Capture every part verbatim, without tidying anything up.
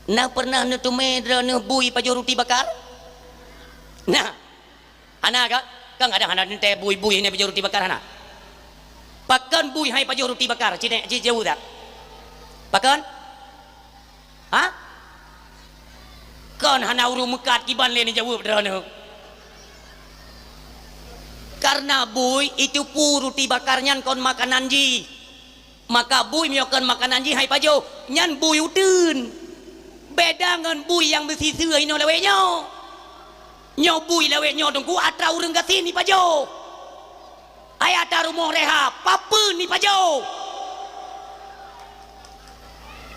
Na pernah neuteumé droeneuh bui pajoh ruti bakar? Na. Hana ka? Kan kadang hana teuntée bui-bui nyan pajoh ruti bakar hana. Pakon bui hai pajoh ruti bakar? Cit, cit jaweueb that. Pakon? Ha? Kon hana ureuëng meukat kiban lé neujaweueb droeneuh. Karena bui itu pu ruti bakar nyan kon makanan jih. Maka bui meunyoe kon makanan jih hai pajoh, nyan bui uteuen. Beda ngon bui nyang meusiseue inoe lawét nyoe. Nyoe bui lawét nyoe teungku atra ureuëng gasien ipajoh. Hai atra rumoh rehab, papeuen ipajoh.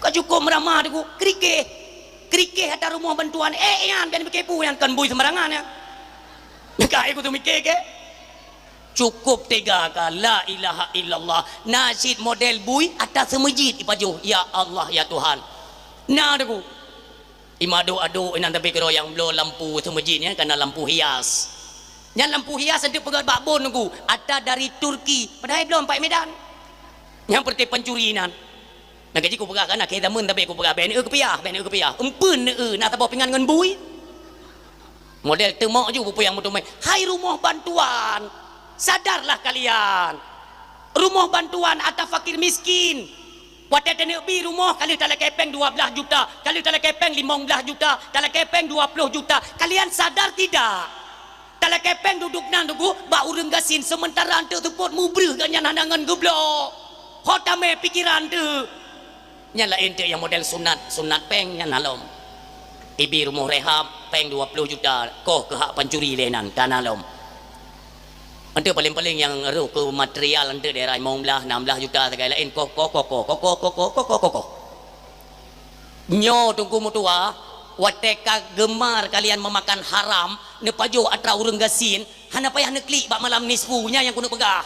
Ka cukôp meuramah teungku, krikeh. Krikeh atra rumoh bantuan, eh, nyan, ben beukepu nyan kon bui sembarangan nyan. Ka ikut mikir ke? Cukup tega ka, la ilaha illallah. Na cit model bui atra seumeujid ipajoh, ya Allah, ya Tuhan. Na teungku. Ima aduk-aduk inan tapi keudroe nyang bloe lampu seumeujid nyan kana lampu hias. Nyan lampu hias eunteuk peugöt bak bon teungku, atra dari Turki, padahai bloe pat Medan. Nyang peureute pancuri inan. Nyang ka jih kupeugah kana keu zaman tapi kupeugah bèk neueu keupiah, bèk neueu keupiah. Empeuen neueu na saboh pingan ngon bui. Model teumok ju peue nyang meuteumé. Hai rumoh bantuan, sadarlah kalian. Rumoh bantuan atra fakir miskin. Watèe taneuk bi rumoh ka lheueh talakèe pèng dua blaih juta, ka lheueh talakèe pèng limong blaih juta, talakèe pèng dua ploh juta. Kalian sadar tidak? Talakèe pèng duduek nan teungku bak ureueng gasien, seumeuntara eunteuk seupôt mubreuh gobnyan hana ngon geubloe. Ho tamè pikeran teuh. Nyan laén teuk nyang model sunat, sunat pèng nyan na lom. Ibi rumoh rehab pèng dua ploh juta, koh keuhak pancuri lé nan, ka na lom. Eunteuk paléng-paléng nyang rôh keu material eunteuk daerah limong blaih, nam blaih juta sagai laén, koh, koh, koh. Nyoe teungku meutuah, watèe ka geumar kalian meumakan haram, neupajoh atra ureueng gasien, hana payah neuklik bak malam nisfu, nyan nyang keuneuk peugah.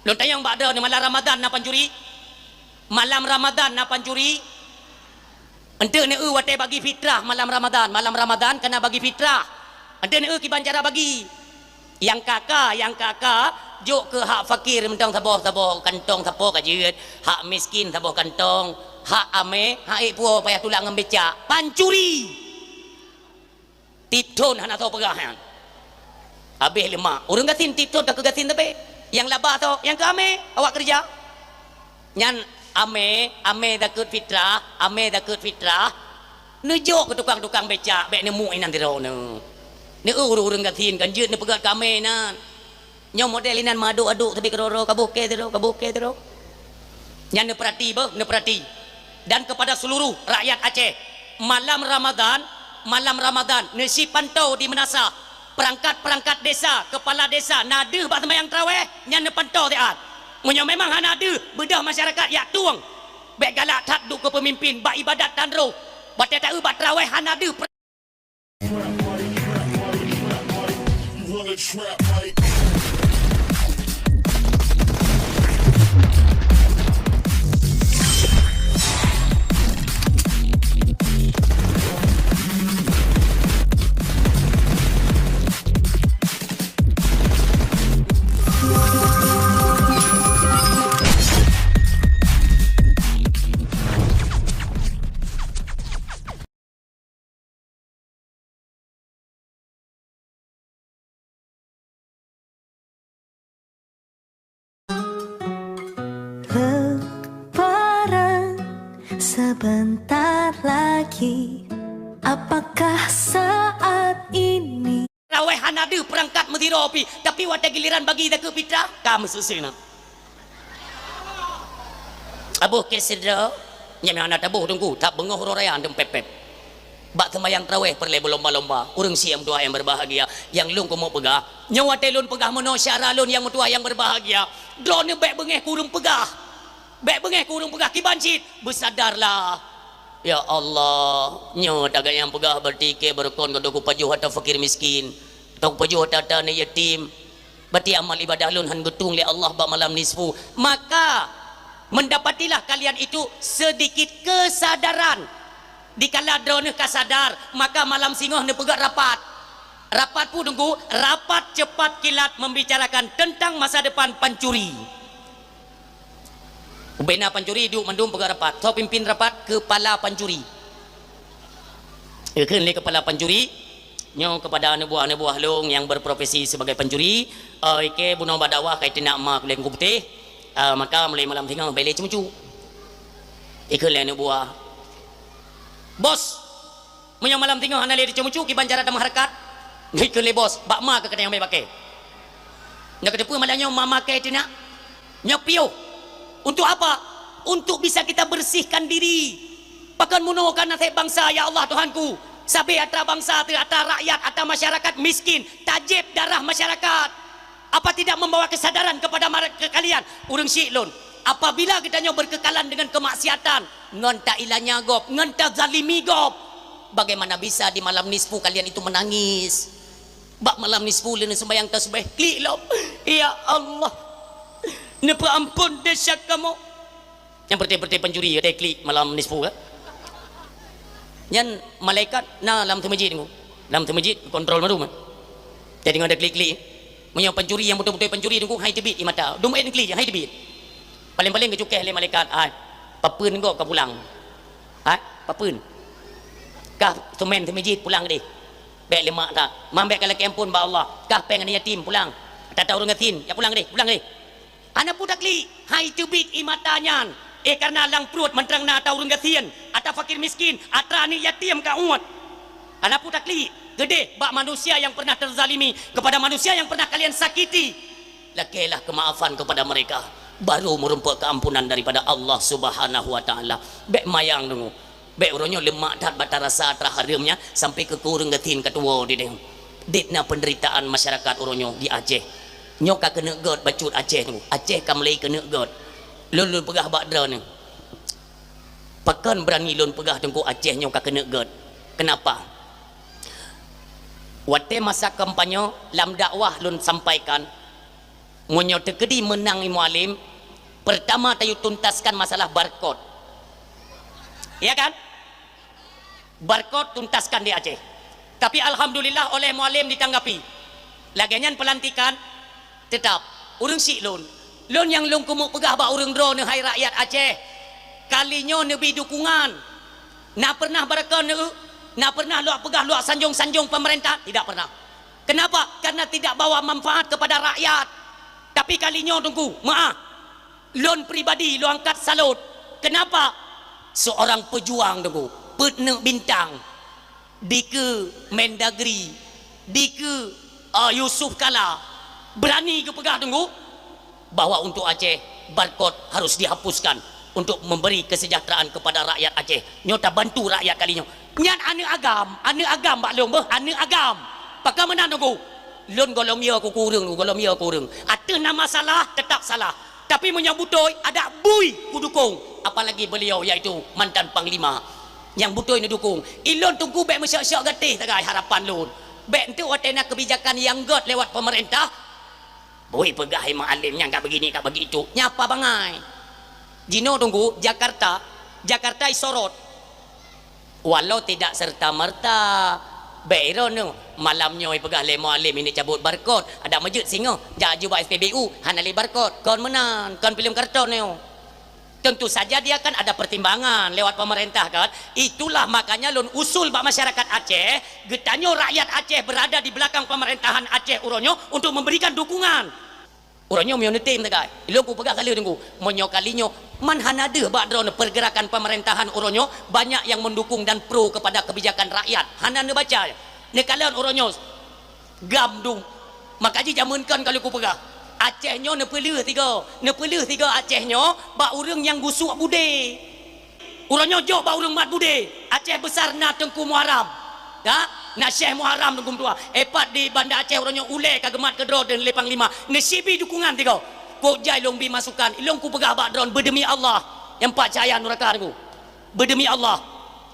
Lôn tanyong bak droeneuh, malam Ramadan na pancuri? Malam Ramadan na pancuri? Eunteuk neueu watèe bagi fitrah malam Ramadan, malam Ramadan kana bagi fitrah. Eunteuk neueu kiban cara bagi. Nyang ka-ka, nyang ka-ka, jok keu hak fakir mantong saboh-saboh kantong sapo ka jeuet, hak miskin saboh kantong, hak amé, hak ék puwoe payah tulak ngon becak. Pancuri! Tiep thon hana soe peugah nyan. Habéh leumah. Ureueng gasien tiep thon ka keu gasien sabe. Nyang laba soe, nyang keu amé awak keureuja. Nyan amé, amé zakeuet fitrah, amé zakeuet fitrah. Neujok keu tukang-tukang becak, bèk neumuek inan sidroe nyoe. Neueu ureueng-ureueng gasien kan jeuet neupeugöt keu amé nyan. Nyoe model inan meuaduk-aduk teubiet keudroe-droe, ka boh kèe sidroe, ka boh kèe sidroe. Nyan neupeurati beuh, neupeurati. Dan kepada seluruh rakyat Aceh, malam Ramadan, malam Ramadan, neusipantau di meunasah, perangkat-perangkat desa, kepala desa, na deuh bak seumayang taraweh, nyan neupantau siat. Meunyoe memang hana deuh, beudôh masyarakat jak tueng. Bèk galak that duek keu peumimpin, bak ibadat tan rôh. Watèe taeu bak taraweh hana deuh. Lebaran sebentar lagi. Apakah saat ini? Taraweh hana deuh peurangkat meusidroe pih, tapi watèe giliran bagi zakeuet fitrah, ka meuseuseu na. Taboh kèe sidroe, nyan hana taboh teungku, that beungoh uroe raya dum pép-pép. Bak seumayang taraweh peureulèe beulomba-lomba, ureueng sie meutuah nyang berbahagia, nyang lôn keumeung peugah. Nyoe watèe lôn peugah meunoe syedara lôn nyang meutuah nyang berbahagia, droeneuh bèk beungèh keu ureueng peugah. Bèk beungèh keu ureueng peugah kiban cit, beusadarlah. Ya Allah, nyoe tagat nyang peugah berarti kèe beurukon geutanyoe kupajoh atra fakir miskin, atawa kupajoh atra-atra aneuk yatim. Berarti amal ibadah lôn hán geutueng lé Allah bak malam nisfu. Maka, mendapatilah kalian itu sedikit kesadaran. Dikala droeneuh ka sadar, maka malam singoh neupeugöt rapat. Rapat peue teungku? Rapat cepat kilat membicarakan tentang masa depan pancuri. Ubena pancuri duek mandum peugöt rapat. Soe pimpin rapat? Keupala pancuri. Geukheun lé kepala pancuri nyoe kepada aneuk buah-aneuk buah lôn nyang berprofesi sebagai pancuri, "Eh, ikei bunoe bak dakwah ka iteunak ma kulét Teungku Putéh, eh, maka mulai malam singoh bèk lé ceumeucue." Ikheun lé aneuk buah, "Bos, meunyoe malam singoh hana lé teuceumeucue, kiban cara tameuhareukat?" Ikheun lé bos, "Bak ma keuh ka nyang bèk paké." Nyang keuteupeue malam nyoe ma makai teunak. Nyoe piôh. Untuk apa? Untuk bisa kita bersihkan diri. Pakon meunoe ka naseb bansa, ya Allah Tuhanku. Sabé atra bansa teuh, atra rakyat, atra masyarakat miskin, tajép darah masyarakat. Apa tidak membawa kesadaran kepada mare-, ke kalian? Ureuëng syiek lôn, apabila geutanyoe berkekalan dengan kemaksiatan, ngon tailanya gob, ngon tazalimi gob, bagaimana bisa di malam nisfu kalian itu menangis? Bak malam nisfu lheueh neuseumayang tasbih, klik lom, "Ya Allah, neupeuampon desya kamoe." Nyang peureté-peureté pancuri, watèe klik malam nisfu, kan? Nyan malaikat na lam teumeujid, Teungku. Lam teumeujid, kontrol mandum, kan? Jadi, ngon ada klik-klik. Meunyoe pancuri nyang beutôi-beutôi pancuri, Teungku, hai teubiet ie mata. Dum en klik, hai teubiet. Paléng-paléng geucukéh lé malaikat, "Hai, papeuen gob ka pulang. Hai, papeuen. Kah seumén teumeujid, pulang deh. Bèk leumak that. Man bèk ka lakèe ampôn bak Allah. Kah péng aneuk yatim, pulang. Ata-ata ureuëng gasien, ya pulang deh, pulang deh." Hana peue taklik, hai teubiet ie mata nyan. Eh, kareuna lam pruet mantong na ata ureuëng gasien, ata fakir miskin, ata aneuk yatim ka uet. Hana peue taklik, keudeh bak manusia yang pernah terzalimi, kepada manusia yang pernah kalian sakiti. Lakèelah kemaafan kepada mereka, baru meurumpok keampunan daripada Allah Subhanahu wa Ta'ala. Bèk mayang deungoe. Bèk uroe nyoe leumak that bak tarasa atra hareuem nyan sampai keu ureuëng gasien ka tuwoe di deh. Dit na penderitaan masyarakat uroe nyoe di Aceh. Nyoe ka keuneuk gèt bacut Aceh nyoe. Aceh ka mulai keuneuk gèt. Lôn, lôn peugah bak droeneuh. Pakon beurani lôn peugah Teungku Aceh nyoe ka keuneuk gèt? Kenapa? Watèe masa kampanye lam dakwah lôn sampaikan, meunyoe teukeudi meunang i Mualem, pertama tayue tuntaskan masalah barkot. Ya kan? Barkot tuntaskan di Aceh. Tapi alhamdulillah oleh Mualem ditanggapi. Lagèe nyan pelantikan, teutap, ureuëng syiek lôn. Lôn nyang lôn keumeung peugah bak ureuëng droeneuh hai rakyat Aceh. Kali nyoe neubi dukungan. Na pernah barkot neu-, na pernah lôn peugah lôn sanjong-sanjong pemerintah? Tidak pernah. Kenapa? Karena tidak bawa manfaat kepada rakyat. Tapi kali nyoe Teungku, meu'ah. Lôn pribadi lôn angkat salut. Kenapa? Seorang pejuang Teungku, peuet neuk bintang, dikeue Mendagri, dikeue, eh, Yusuf Kala, beurani geupeugah Teungku, bahwa untuk Aceh, barkot harus dihapuskan untuk memberi kesejahteraan kepada rakyat Aceh. Nyoe tabantu rakyat kali nyoe. Nyan aneuk agam, aneuk agam bak lôn beuh, aneuk agam. Pakon meunan Teungku? Lôn gohlom yo keu ureuëng, gohlom yo keu ureuëng. Ateueh nama salah, teutap salah. Tapi meunyoe beutôi, adak bui kudukong, apalagi beliau yaitu mantan panglima. Nyang beutôi neudukong. Ilôn Teungku bèk meusyok-syok gatéh sagai harapan lôn. Bèk enteuk watèe na keubijakan nyang gèt lewat pemerintah, bui peugah hai Mualem nyan ka begini, ka begitu. Nyapa bangai. Jinoe Teungku, Jakarta, Jakarta isorot. Walau tidak serta-merta, bèk droeneuh malam nyoe peugah lé Mualem ini cabot barkot, adak meujeuet singoh, jak aju bak S P B U, hana lé barkot, kon meunan, kon filem karton nyoe. Tentu saja dia kan ada pertimbangan lewat pemerintah kan. Itulah makanya lôn usul bak masyarakat Aceh, geutanyoe rakyat Aceh berada di belakang pemerintahan Aceh uroe nyoe untuk memberikan dukungan. Uroe nyoe meunyoe neutem sagai, ilôn kupeugah ka lheueh Teungku, meunyoe kali nyoe man hana deuh bak droeneuh pergerakan pemerintahan uroe nyoe banyak yang mendukung dan pro kepada kebijakan rakyat. Hana neubaca, neukalon uroe nyoe GAM dum. Maka jih jameun kon ka lheueh kupeugah, Aceh nyoe neupeuleueh tiga, neupeuleueh tiga Aceh nyoe bak ureuëng nyang gusuk budé. Uroe nyoe jok bak ureuëng mat budé, Aceh Besar na Teungku Muharram. Ya, na Syekh Muharram Teungku meutuah. Eh, pat di Banda Aceh uroe nyoe ulèe ka geumat keudroe deungon lé panglima. Neusibi dukungan tiga. Kok jai lôn bi masukan, ilôn kupeugah bak droeneuh beudemi Allah, nyang pat cahya nuraka Teungku. Beudemi Allah,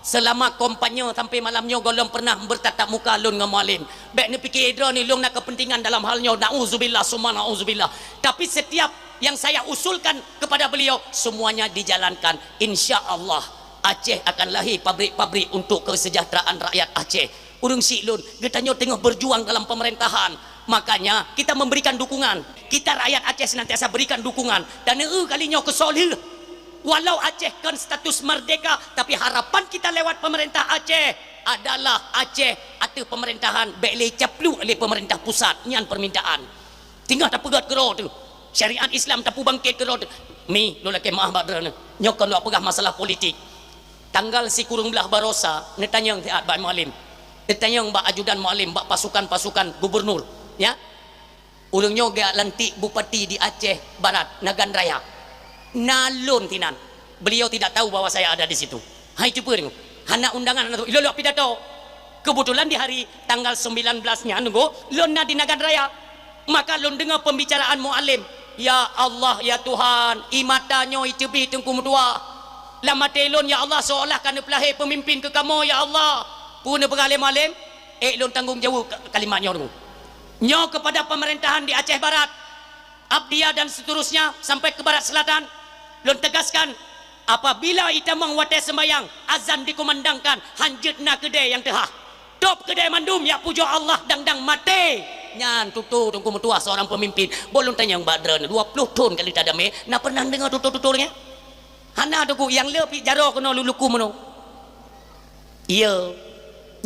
selama kampanye sampai malam nyoe gohlom pernah bertatap muka lôn ngon Mualem. Bèk neupike droeneuh lôn na kepentingan dalam hal nyoe. Nauzubillah summa nauzubillah. Tapi setiap yang saya usulkan kepada beliau, semuanya dijalankan. Insya Allah, Aceh akan lahir pabrik-pabrik untuk kesejahteraan rakyat Aceh. Ureuëng syiek lôn, geutanyoe teungoh berjuang dalam pemerintahan. Makanya, kita memberikan dukungan. Kita rakyat Aceh senantiasa berikan dukungan. Dan eu kali nyoe keusoe lheueh. Walau Aceh kon status merdeka, tapi harapan kita lewat pemerintah Aceh, adalah Aceh ateueh peumeurintah, bék lé caplok lé peumeurintah pusat, nyan peumintaan. Teungoh tapeugét keudroe teuh, syariat Islam tapeubangkét keudroe teuh. Mi, lôn lakée meu'ah bak droeneuh. Nyoe kon lôn peugah masalah politik. Tanggal sikureueng blaih barosa, neutanyong siat bak Mualem. Neutanyong bak ajudan Mualem, bak pasukan-pasukan gubernur, ya. Ureuëng nyoe geujak lantik bupati di Aceh Barat, Nagan Raya. Na lôn sinan. Beliau tidak tahu bahwa saya ada di situ. Hai, cuba deungoe. Hana undangan, hana tu. Ilôn lôn pidato. Kebetulan di hari tanggal sembilan belas nyan, deungoe, lôn na di Nagan Raya. Maka lôn deungoe pembicaraan Mualem. Ya Allah, ya Tuhan, ie mata nyoe iceubi Teungku meutuah. Lam até lôn, ya Allah, seolah ka neupeulahé pemimpin keu kamoe, ya Allah. Peue neupeugah lé Mualem? Ék lôn tanggong jaweueb ka-, kalimat nyoe deungoe. Nyoe kepada pemerintahan di Aceh Barat, Abdia dan seterusnya sampai ke Barat Selatan, lôn tegaskan, apabila itamong watée sembahyang, azan dikumandangkan, hanjeuet na keudée nyang teuhah. Tôb keudée mandum, jak pujoe Allah dang-dang maté. Nyan tutoe Teungku meutuah seorang pemimpin. Boh lôn tanyong bak droeneuh, dua ploh thon ka lheueh tadamé, na pernah deungoe tutoe-tutoe lagée nyan? Hana, Teungku, nyang le pih jaroe keunoe lôn luku meunoe. Iya,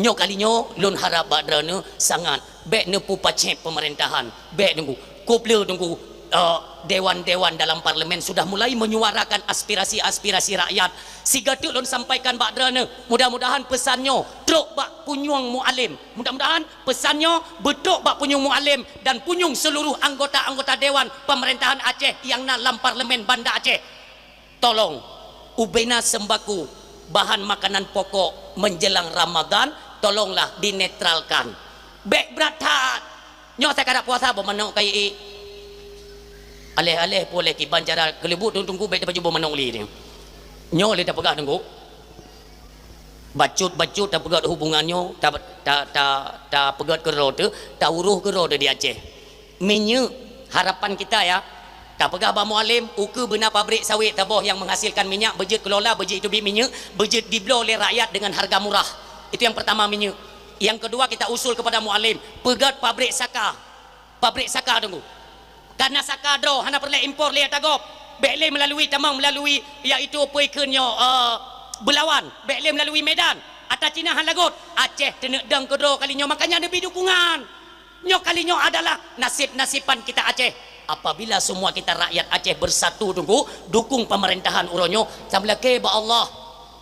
nyoe kali nyoe lôn harab bak droeneuh sangat, bék neupupacéb peumeurintah, bék Teungku. Keupeue Teungku, eh, dewan-dewan dalam parlemen sudah mulai menyuarakan aspirasi-aspirasi rakyat. Sigoe teuk lôn sampaikan bak droeneuh, mudah-mudahan peusan nyoe trok bak punyueng Mualem. Mudah-mudahan peusan nyoe beutrok bak punyueng Mualem dan punyueng seluruh anggota-anggota dewan pemerintahan Aceh nyang na lam parlemen Banda Aceh. Tolong, ubena sembako, bahan makanan pokok menjelang Ramadan, tolonglah dinetralkan. Bék brat that. Nyoe asai ka puasa boh manok kayée. Aléh-aléh puléh kiban cara keuleubut Teungku bék tapajoh boh manok lé nyoe. Nyoe lé tapeugah Teungku. Bacut-bacut tapeugét hubungan nyoe, ta, ta, ta, tapeugét keudroe teuh, tauroh keudroe teuh di Aceh. Minyeuk, harapan kita ya. Tapeugah bak Mualem, ukeue beuna pabrik sawét taboh nyang menghasilkan minyak, beujeuet kelola, beujeuet iteubiet minyeuk, beujeuet dibloe lé rakyat dengan harga murah. Itu yang pertama minyeuk. Yang kedua kita usul kepada Mualem, peugét pabrik saka. Pabrik saka Teungku. Karena saka droe hana peureulée impor lé ata gob. Bék lé melalui tamong melalui, yaitu peue kheun nyoe, eh, Belawan. Bék lé melalui Medan. Ata Cina hana lagot. Aceh teuneuk dong keudroe kali nyoe, makanya neubi dukungan. Nyoe kali nyoe adalah nasib-nasiban kita Aceh. Apabila semua kita rakyat Aceh bersatu Teungku, dukung pemerintahan uroe nyoe, tameulakée bak Allah.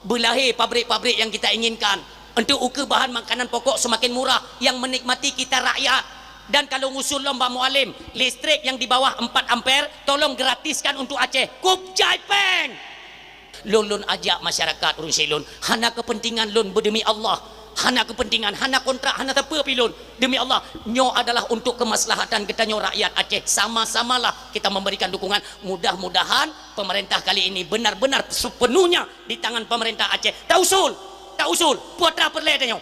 Beulahé pabrik-pabrik nyang kita inginkan. Untuk ukeue bahan makanan pokok semakin murah, yang menikmati kita rakyat. Dan kalau ngusul lom bak Mualem, listrik yang di bawah empat ampere, tolong gratiskan untuk Aceh. Kup jai péng! Lôn, lôn ajak masyarakat ureuëng syiek lôn, hana kepentingan lôn, beudemi Allah. Hana kepentingan, hana kontrak, hana sapeue pih lôn. Demi Allah, nyoe adalah untuk kemaslahatan geutanyoe rakyat Aceh. Sama-samalah kita memberikan dukungan. Mudah-mudahan pemerintah kali ini benar-benar sepenuhnya di tangan pemerintah Aceh. Tausul, tausul, peue atra peureulée tanyoe.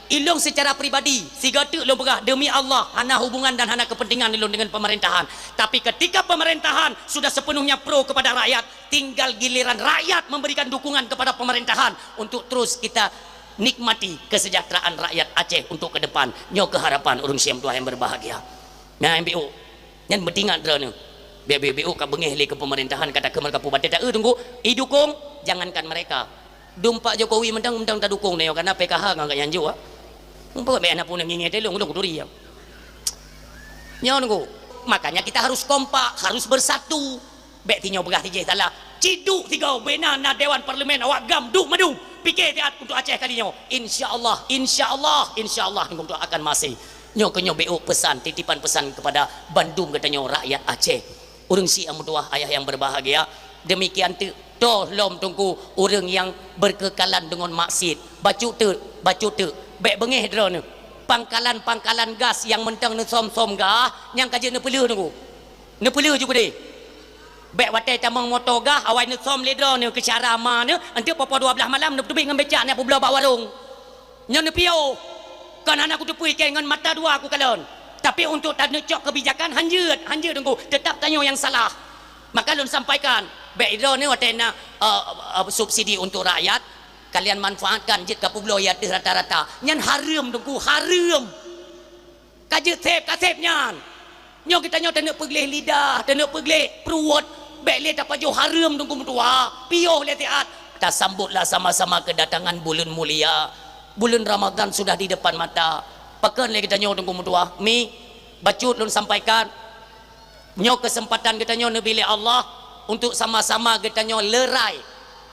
Ilôn secara pribadi, sigoe teuk lôn peugah, demi Allah, hana hubungan dan hana kepentingan ilôn dengan pemerintahan. Tapi ketika pemerintahan sudah sepenuhnya pro kepada rakyat, tinggal giliran rakyat memberikan dukungan kepada pemerintahan untuk terus kita nikmati kesejahteraan rakyat Aceh untuk ke depan. Nyoe keuh harapan ureuëng syiek meutuah nyang berbahagia. Nah, M B O. Nyan beutingat droeneuh. Biar-biar M B O ka beungéh lé keu pemerintahan, kata keu mereka pubatai taeu Teungku, idukung, jangankan mereka. Dum Pak Jokowi mantong, mantong tadukung nyoe, karena P K H ngon gobnyan jok. Empat bèk na pun ngingé telong, ulôn kuturi ya. Nyoe Teungku. Makanya kita harus kompak, harus bersatu. Bèk tinyoe peugah tijéh salah. Ciduk tiga bena na Dewan Parlemen awak gam duek madum. Pike siat untuk Aceh kali nyoe. Insya Allah, insya Allah, insya Allah Teungku akan masih. Nyoe keuh nyoe B O pesan, titipan pesan kepada bandum geutanyoe rakyat Aceh. Ureuëng syiek nyang meutuwah, ayah yang berbahagia. Demikian teuk toh lom Teungku ureuëng nyang berkekalan deungon maksiet. Bacut teuk, bacut teuk. Bèk beungéh droeneuh. Pangkalan-pangkalan gas nyang mantong neusöm-söm gah, nyang ka jeuet neupeuleueh Teungku. Neupeuleueh ju keudeh. Bèk watèe tamong moto gah, awai neusöm lé droeneuh keu cara ma neuh, enteuk poh-poh dua blaih malam neuteubiet ngon becak neupeubloe bak warong. Nyoe neupiôh. Kon hana kuteupeue ikei ngon mata dua kukalon. Tapi untuk taneucok kebijakan, hanjeuet, hanjeuet Teungku. Tetap tanyoe nyang salah. Maka lôn sampaikan, bèk droeneuh watèe na, eh, eh, subsidi untuk rakyat, kalian manfaatkan jeuet kapeubloe ateueh rata-rata. Nyan hareuem Teungku, hareuem. Ka jeuet sép, ka sép nyan. Nyoe geutanyoe taneuk peugleh lidah, taneuk peugleh pruet, bèk lé tapajoh hareuem Teungku meutuwah, piôh lé siat. Tasambotlah sama-sama kedatangan buleuen mulia. Buleuen Ramadhan sudah di depan mata. Pakon lé geutanyoe Teungku meutuah? Mi, bacut lôn sampaikan. Nyoe keuseumpatan geutanyoe neubi lé Allah untuk sama-sama geutanyoe leurai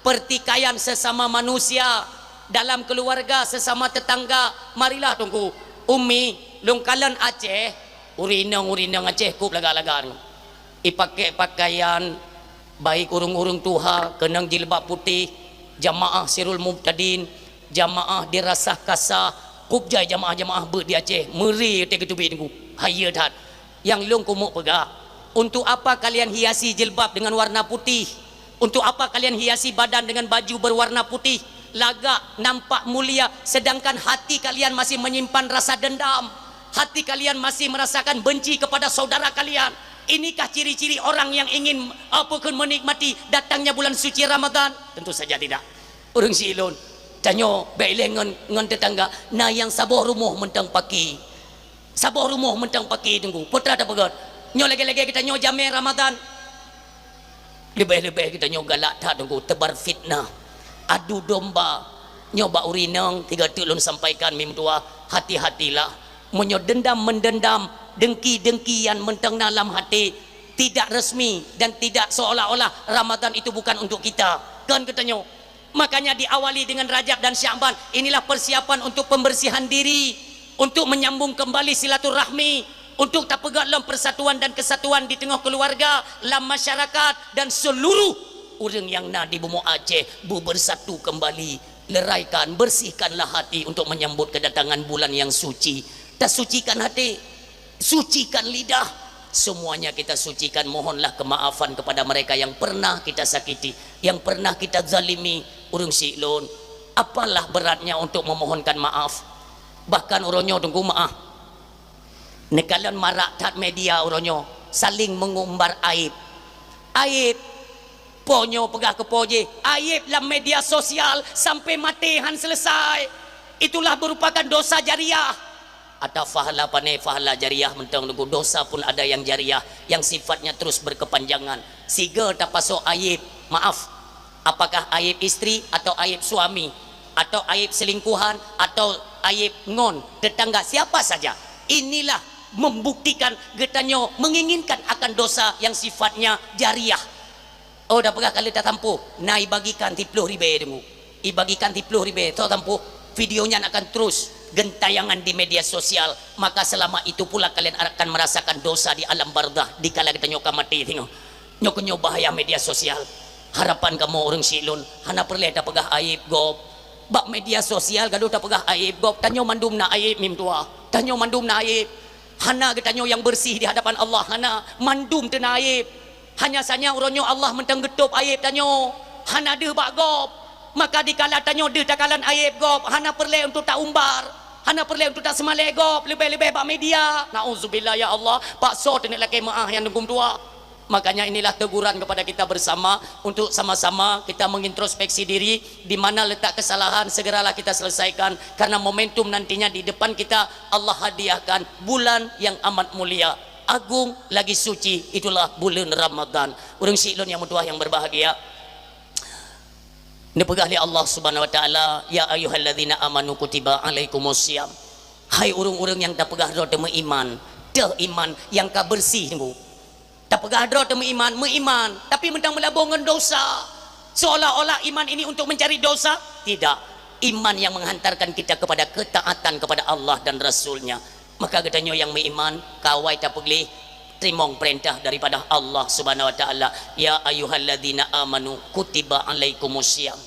peurtikaian sesama manusia dalam keuluwarga, sesama teutangga. Marilah Teungku, Umi, lôn kalon Aceh, ureueng inong-ureueng inong Aceh kôb lagak-lagak nyoe. Ipakèk pakaian, baik ureueng-ureueng tuha keunong jilbab putéh, jamaah sirul mubtadin, jamaah dirasah kasah, kôb jai jamaah-jamaah beuet di Aceh, meuri watèe geuteubiet Teungku. Hayeue that. Nyang lôn keumeung peugah, untuk apa kalian hiasi jilbab dengan warna putih? Untuk apa kalian hiasi badan dengan baju berwarna putih? Lagak nampak mulia, sedangkan hati kalian masih menyimpan rasa dendam. Hati kalian masih merasakan benci kepada saudara kalian. Inikah ciri-ciri orang yang ingin, apa, menikmati datangnya bulan suci Ramadan? Tentu saja tidak. Ureueng siklon, tanyoe bèk ilèe ngon, ngon teutangga, na nyang saboh rumoh mantong paké. Saboh rumoh mantong paké Teungku. Peue teuma tapeugah, nyoe lagèe-lagèe geutanyoe jamèe Ramadan. Leubèh-leubèh geutanyoe galak that Teungku, teubar fitnah, adu domba. Nyoe bak ureueng inong, tiga teuk lôn sampaikan, Mi meutuah, hati-hatilah. Meunyoe dendam-meundendam, dengki-dengki nyang mantong na lam até, tidak resmi dan tidak seolah-olah Ramadan itu bukan untuk kita. Kon geutanyoe. Makanya diawali dengan Rajab dan Sya'ban, inilah persiapan untuk pembersihan diri, untuk menyambung kembali silaturahmi, untuk tapeugöt lom persatuan dan kesatuan di teungoh keuluwarga, lam masyarakat, dan seluruh ureueng nyang na di bumoe Aceh, beubersatu kembali. Leraikan, bersihkanlah hati untuk menyambut kedatangan bulan yang suci. Tasucikan hati. Sucikan lidah. Semuanya kita sucikan. Mohonlah kemaafan kepada mereka yang pernah kita sakiti, yang pernah kita zalimi. Ureueng siklon, apalah beratnya untuk memohonkan maaf? Bahkan uroe nyoe Teungku, maaf, neukalon marak that media uroe nyoe, saling mengumbar aib. Aib. Po nyoe peugah keu po jéh, aib lam media sosial sampai maté han selesai. Itulah merupakan dosa jariah. Ata pahala pané, pahala jariah mantong Teungku, dosa pun ada yang jariah, yang sifatnya terus berkepanjangan. Sigoe tapasoe aib, maaf, apakah aib istri atau aib suami, atau aib selingkuhan, atau aib ngon tetangga, siapa saja. Inilah membuktikan geutanyoe menginginkan akan dosa yang sifatnya jariah. Oh, tapeugah ka lheueh tatampuh, na ibagikan siplôh ribèe Teungku. Ibagikan siplôh ribèe, soe tampuh, video nyan akan terus gentayangan di media sosial, maka selama itu pula kalian akan merasakan dosa di alam barzakh dikala geutanyoe ka maté singoh. Nyoe keuh nyoe bahaya media sosial. Harapan kamoe ureueng siklon, hana peureulèe tapeugah aib gob. Bak media sosial gadoh tapeugah aib gob, tanyoe mandum na aib, Mi meutuah. Tanyoe mandum na aib. Hana geutanyoe nyang bersih di hadapan Allah, hana. Mandum teuna aib. Hanya saja uroe nyoe Allah mantong geutôb aib tanyoe, hana deuh bak gob. Maka dikala tanyoe deuh takalon aib gob, hana peureulèe untuk taumbar, hana peureulèe untuk taseumalèe gob, leubèh-leubèh bak media. Nauzubillah, ya Allah, paksa teuneuk lakèe meu'ah nyang Teungku meutuah. Makanya inilah teguran kepada kita bersama untuk sama-sama kita mengintrospeksi diri, di mana letak kesalahan segeralah kita selesaikan, karena momentum nantinya di depan kita Allah hadiahkan bulan yang amat mulia, agung, lagi suci, itulah buleuen Ramadan. Ureueng siklon nyang meutuah nyang berbahagia, neupeugah lé Allah Subhanahu wa Taala, "Ya ayyuhalladzina amanu kutiba alaikumus shiyam." Hai ureueng-ureueng nyang tapeugah droe teumeuiman, teuh iman nyang ka beureuséh Teungku. Tapeugah droe teumeuiman, meuiman, tapi mantong meulaboh ngon dosa. Seolah-olah iman ini untuk mencari dosa? Tidak. Iman yang menghantarkan kita kepada ketaatan kepada Allah dan Rasul-Nya. Maka geutanyoe nyang meuiman, kawai tapeugleh, teurimong peurintah daripada Allah Subhanahu wa Taala, "Ya ayyuhalladzina amanu kutiba alaikumus shiyam."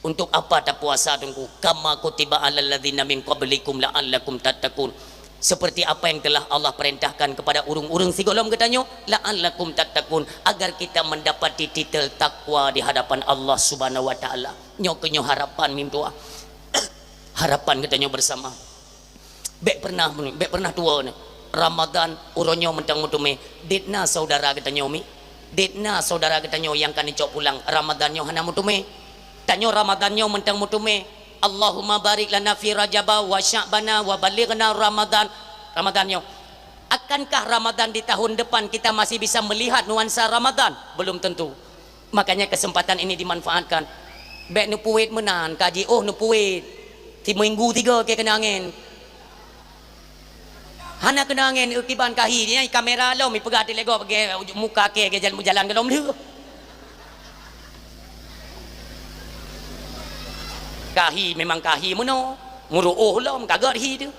Untuk apa tapuasa Teungku? "Kama kutiba alal ladzina min qablikum la'allakum tattaqun." Seperti apa yang telah Allah perintahkan kepada ureueng-ureueng sigohlom geutanyoe, "la'allakum tattaqun," agar kita mendapati titel takwa di hadapan Allah Subhanahu wa Taala. Nyoe keuh nyoe harapan Mi meutuah. Harapan geutanyoe bersama. Bèk pernah, bèk pernah tuwo nyoe. Ramadan uroe nyoe mantong meuteumé. Dit na saudara geutanyoe Mi. Dit na saudara geutanyoe nyang ka neucok pulang. Ramadan nyoe hana meuteumé. Tanyoe Ramadan nyoe mantong meuteumé. Allahumma barik lana fi Rajaba wa Sya'bana wa ballighna Ramadan. Ramadan nyoe. Akankah Ramadan di tahun depan kita masih bisa melihat nuansa Ramadan? Belum tentu. Makanya kesempatan ini dimanfaatkan. Bèk neupuwet meunan, ka jiôh neupuwet. Siminggu tiga kèe keunong angén. Hana keunong angén, kiban kahi. Nyan kamera lom, ipeugah tilégo bagi muka kèe, kèe jalan, jalan golom lheueh. Kahi memang kahi meunoe. Meuruôh lom, ka gèt hi teuh.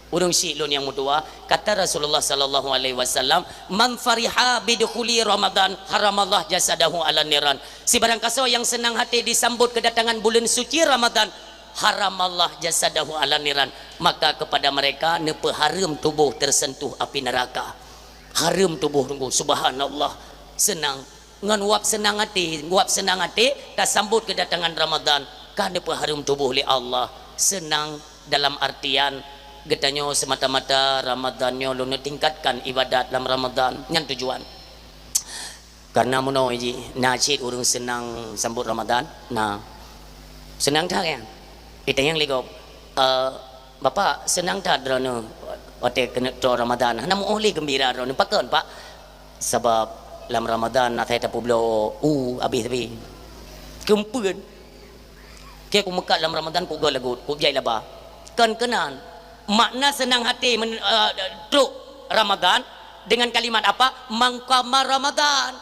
Ureuëng syiek lôn nyang meutuwa, kata Rasulullah sallallahu alaihi wasallam, "Man fariha bidukhuli Ramadan, haramallah jasadahu ala niran." Sibarang kasoe nyang seunang até disambot keudatangan buleuen suci Ramadan, haramallah jasadahu ala niran, maka kepada mereka neupeuhareuem tuboh teuseuntuh api neuraka. Hareuem tuboh teungku, subhanallah. Seunang. Ngon wab seunang até, wab seunang até tasambot keudatangan Ramadan, ka neupeuhareuem tuboh lé Allah. Seunang dalam artian geutanyoe seumata-mata Ramadan nyoe lôn neutingkatkan ibadat lam Ramadan, nyan tujuan. Karena meunoe jih, na cit ureuëng seunang sambot Ramadan, na. Seunang that nyan. Itanyong lé gob, "Eh, Bapak, seunang that droeneuh watèe keuneuk troh Ramadan? Hana meu'oh lé geumbira droeneuh." "Pakon, Pak?" "Sabab lam Ramadan asai tapeubloe u abéh-abéh." "Keupeue?" "Keu kumeukat lam Ramadan kugöt lagot, kujai laba." Kon keunan. Makna seunang até men-, eh, trok Ramadan dengan kalimat apa? "Man qama Ramadan."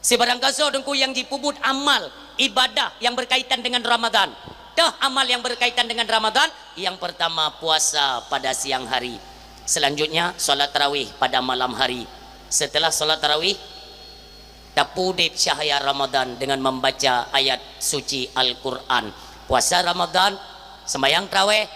Sibarang gasoe teungku nyang jipeubuet amal ibadah nyang berkaitan dengan Ramadan. Toh amal yang berkaitan dengan Ramadan, yang pertama puasa pada siang hari. Selanjutnya salat tarawih pada malam hari. Setelah salat tarawih, tapeuudép cahya Ramadan dengan membaca ayat suci Al-Quran. Puasa Ramadan, sembahyang tarawih,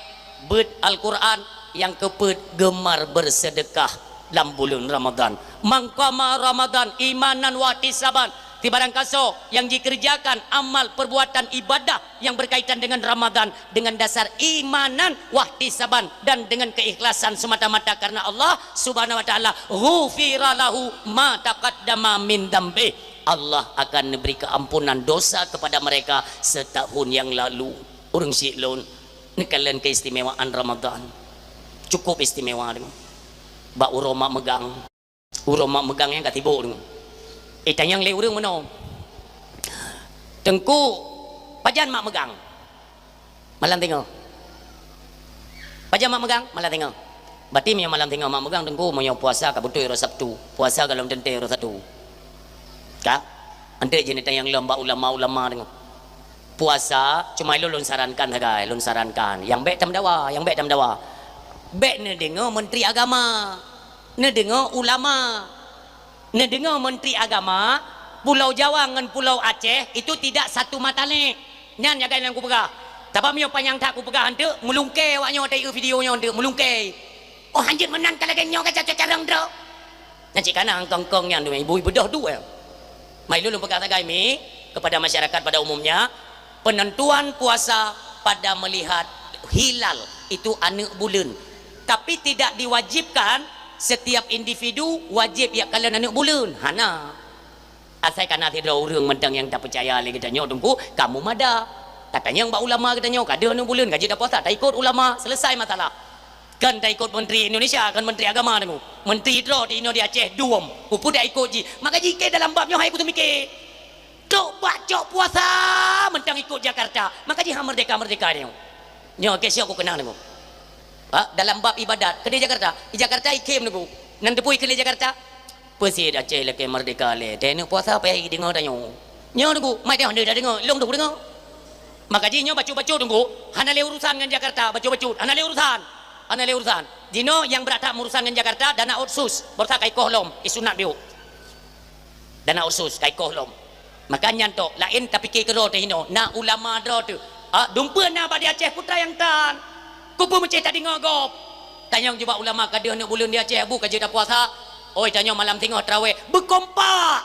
beuet Al-Quran, nyang keupeuet geumar bersedekah lam buleuen Ramadan. "Man qama Ramadan imanan wahtisaban." Sibarang gasoe nyang jikeureujakan amal perbuatan ibadah nyang berkaitan dengan Ramadan dengan dasar imanan wahtisaban dan dengan keikhlasan semata-mata karena Allah Subhanahu wa Ta'ala, "Ghufira lahu ma taqaddama min dzambih." Allah akan neubri keuampunan dosa kepada mereka setahun yang lalu. Ureuëng syiek lôn, neukalon keistimewaan Ramadan. Cukup istimewa deungon bak uroe mak meugang. Uroe mak meugang nyang ka sibok deungon. Itanyong lé ureuëng meunoe, "Teungku, pajan mak meugang?" "Malam singoh." "Pajan mak meugang?" "Malam singoh." "Berarti meunyoe malam singoh mak meugang, Teungku, meunyoe puasa ka beutôi uroe Sabtu, puasa gohlom teuntèe uroe Sabtu." Ka? Eunteuk jih neutanyong lom bak ulama-ulama deungon. Puasa, cuma ilôn lôn sarankan sagai, lôn sarankan. Nyang bèk tameudawa, nyang bèk tameudawa. Bèk neudeungoe Menteri Agama. Neudeungoe ulama. Neudeungoe Menteri Agama, Pulau Jawa ngon Pulau Aceh itu tidak satu mata lé. Nyan nyang ka lôn kupeugah. Sabab meunyoe panyang that kupeugah eunteuk, meulungkè awak nyoe watèe video nyoe eunteuk, meulungkè. Oh, hanjeuet meunan ka lagèe nyoe ka cocok carông droe. Nyan cit kana kongkong nyan, ibu-ibu doh dua. Mai lôn peugah sagai mi kepada masyarakat pada umumnya, penentuan puasa pada melihat hilal itu aneuk buleuen. Tapi tidak diwajibkan setiap individu wajib jak kalon aneuk buleuen. Hana. Asai kana sidroe ureuëng mantong nyang tapeucaya lé geutanyoe teungku, kamoe mada. Tatanyong bak ulama geutanyoe, ka deuh aneuk buleuen, ka jeuet tapuasa, taikot ulama, selesai masalah. Kon taikot menteri Indonesia, kon menteri agama teungku. Menteri droe di inoe di Aceh dum. Peue taikot jih? Maka jih keu dalam bab nyoe hai kuteumike. Trok bak cok puasa mantong ikot Jakarta. Maka jih ha merdeka-merdeka nyoe. Nyoe keu siok kukeunang teungku. Ha, dalam bab ibadat, keudeh Jakarta. Di Jakarta ikhém teungku. Nan teupui keu lé Jakarta. Peue sit Aceh lakèe merdeka lé. Teuh neuk puasa payah deungoe tanyoe. Nyoe teungku, mai teuh hana deungoe, lôn duek deungoe. Maka jih nyoe bacut-bacut teungku, hana lé urusan ngon Jakarta, bacut-bacut, hana lé urusan. Hana lé urusan. Jinoe nyang brat that meurusan ngon Jakarta, dana otsus, barosa ka ikoh lom, isunat biôk. Dana otsus, ka ikoh lom. Maka nyan tok, laén tapike keudroe teuh inoe, na ulama droe teuh. Ah, dumpeue na bak di Aceh peue nyang tan. Kupeue meuceh tadeungoe gob. Tanyong jubak ulama ka deuh aneuk buleuen di Aceh, bu ka jeuet tapuasa. Oi, tanyoe malam singoh taraweh, beukompak.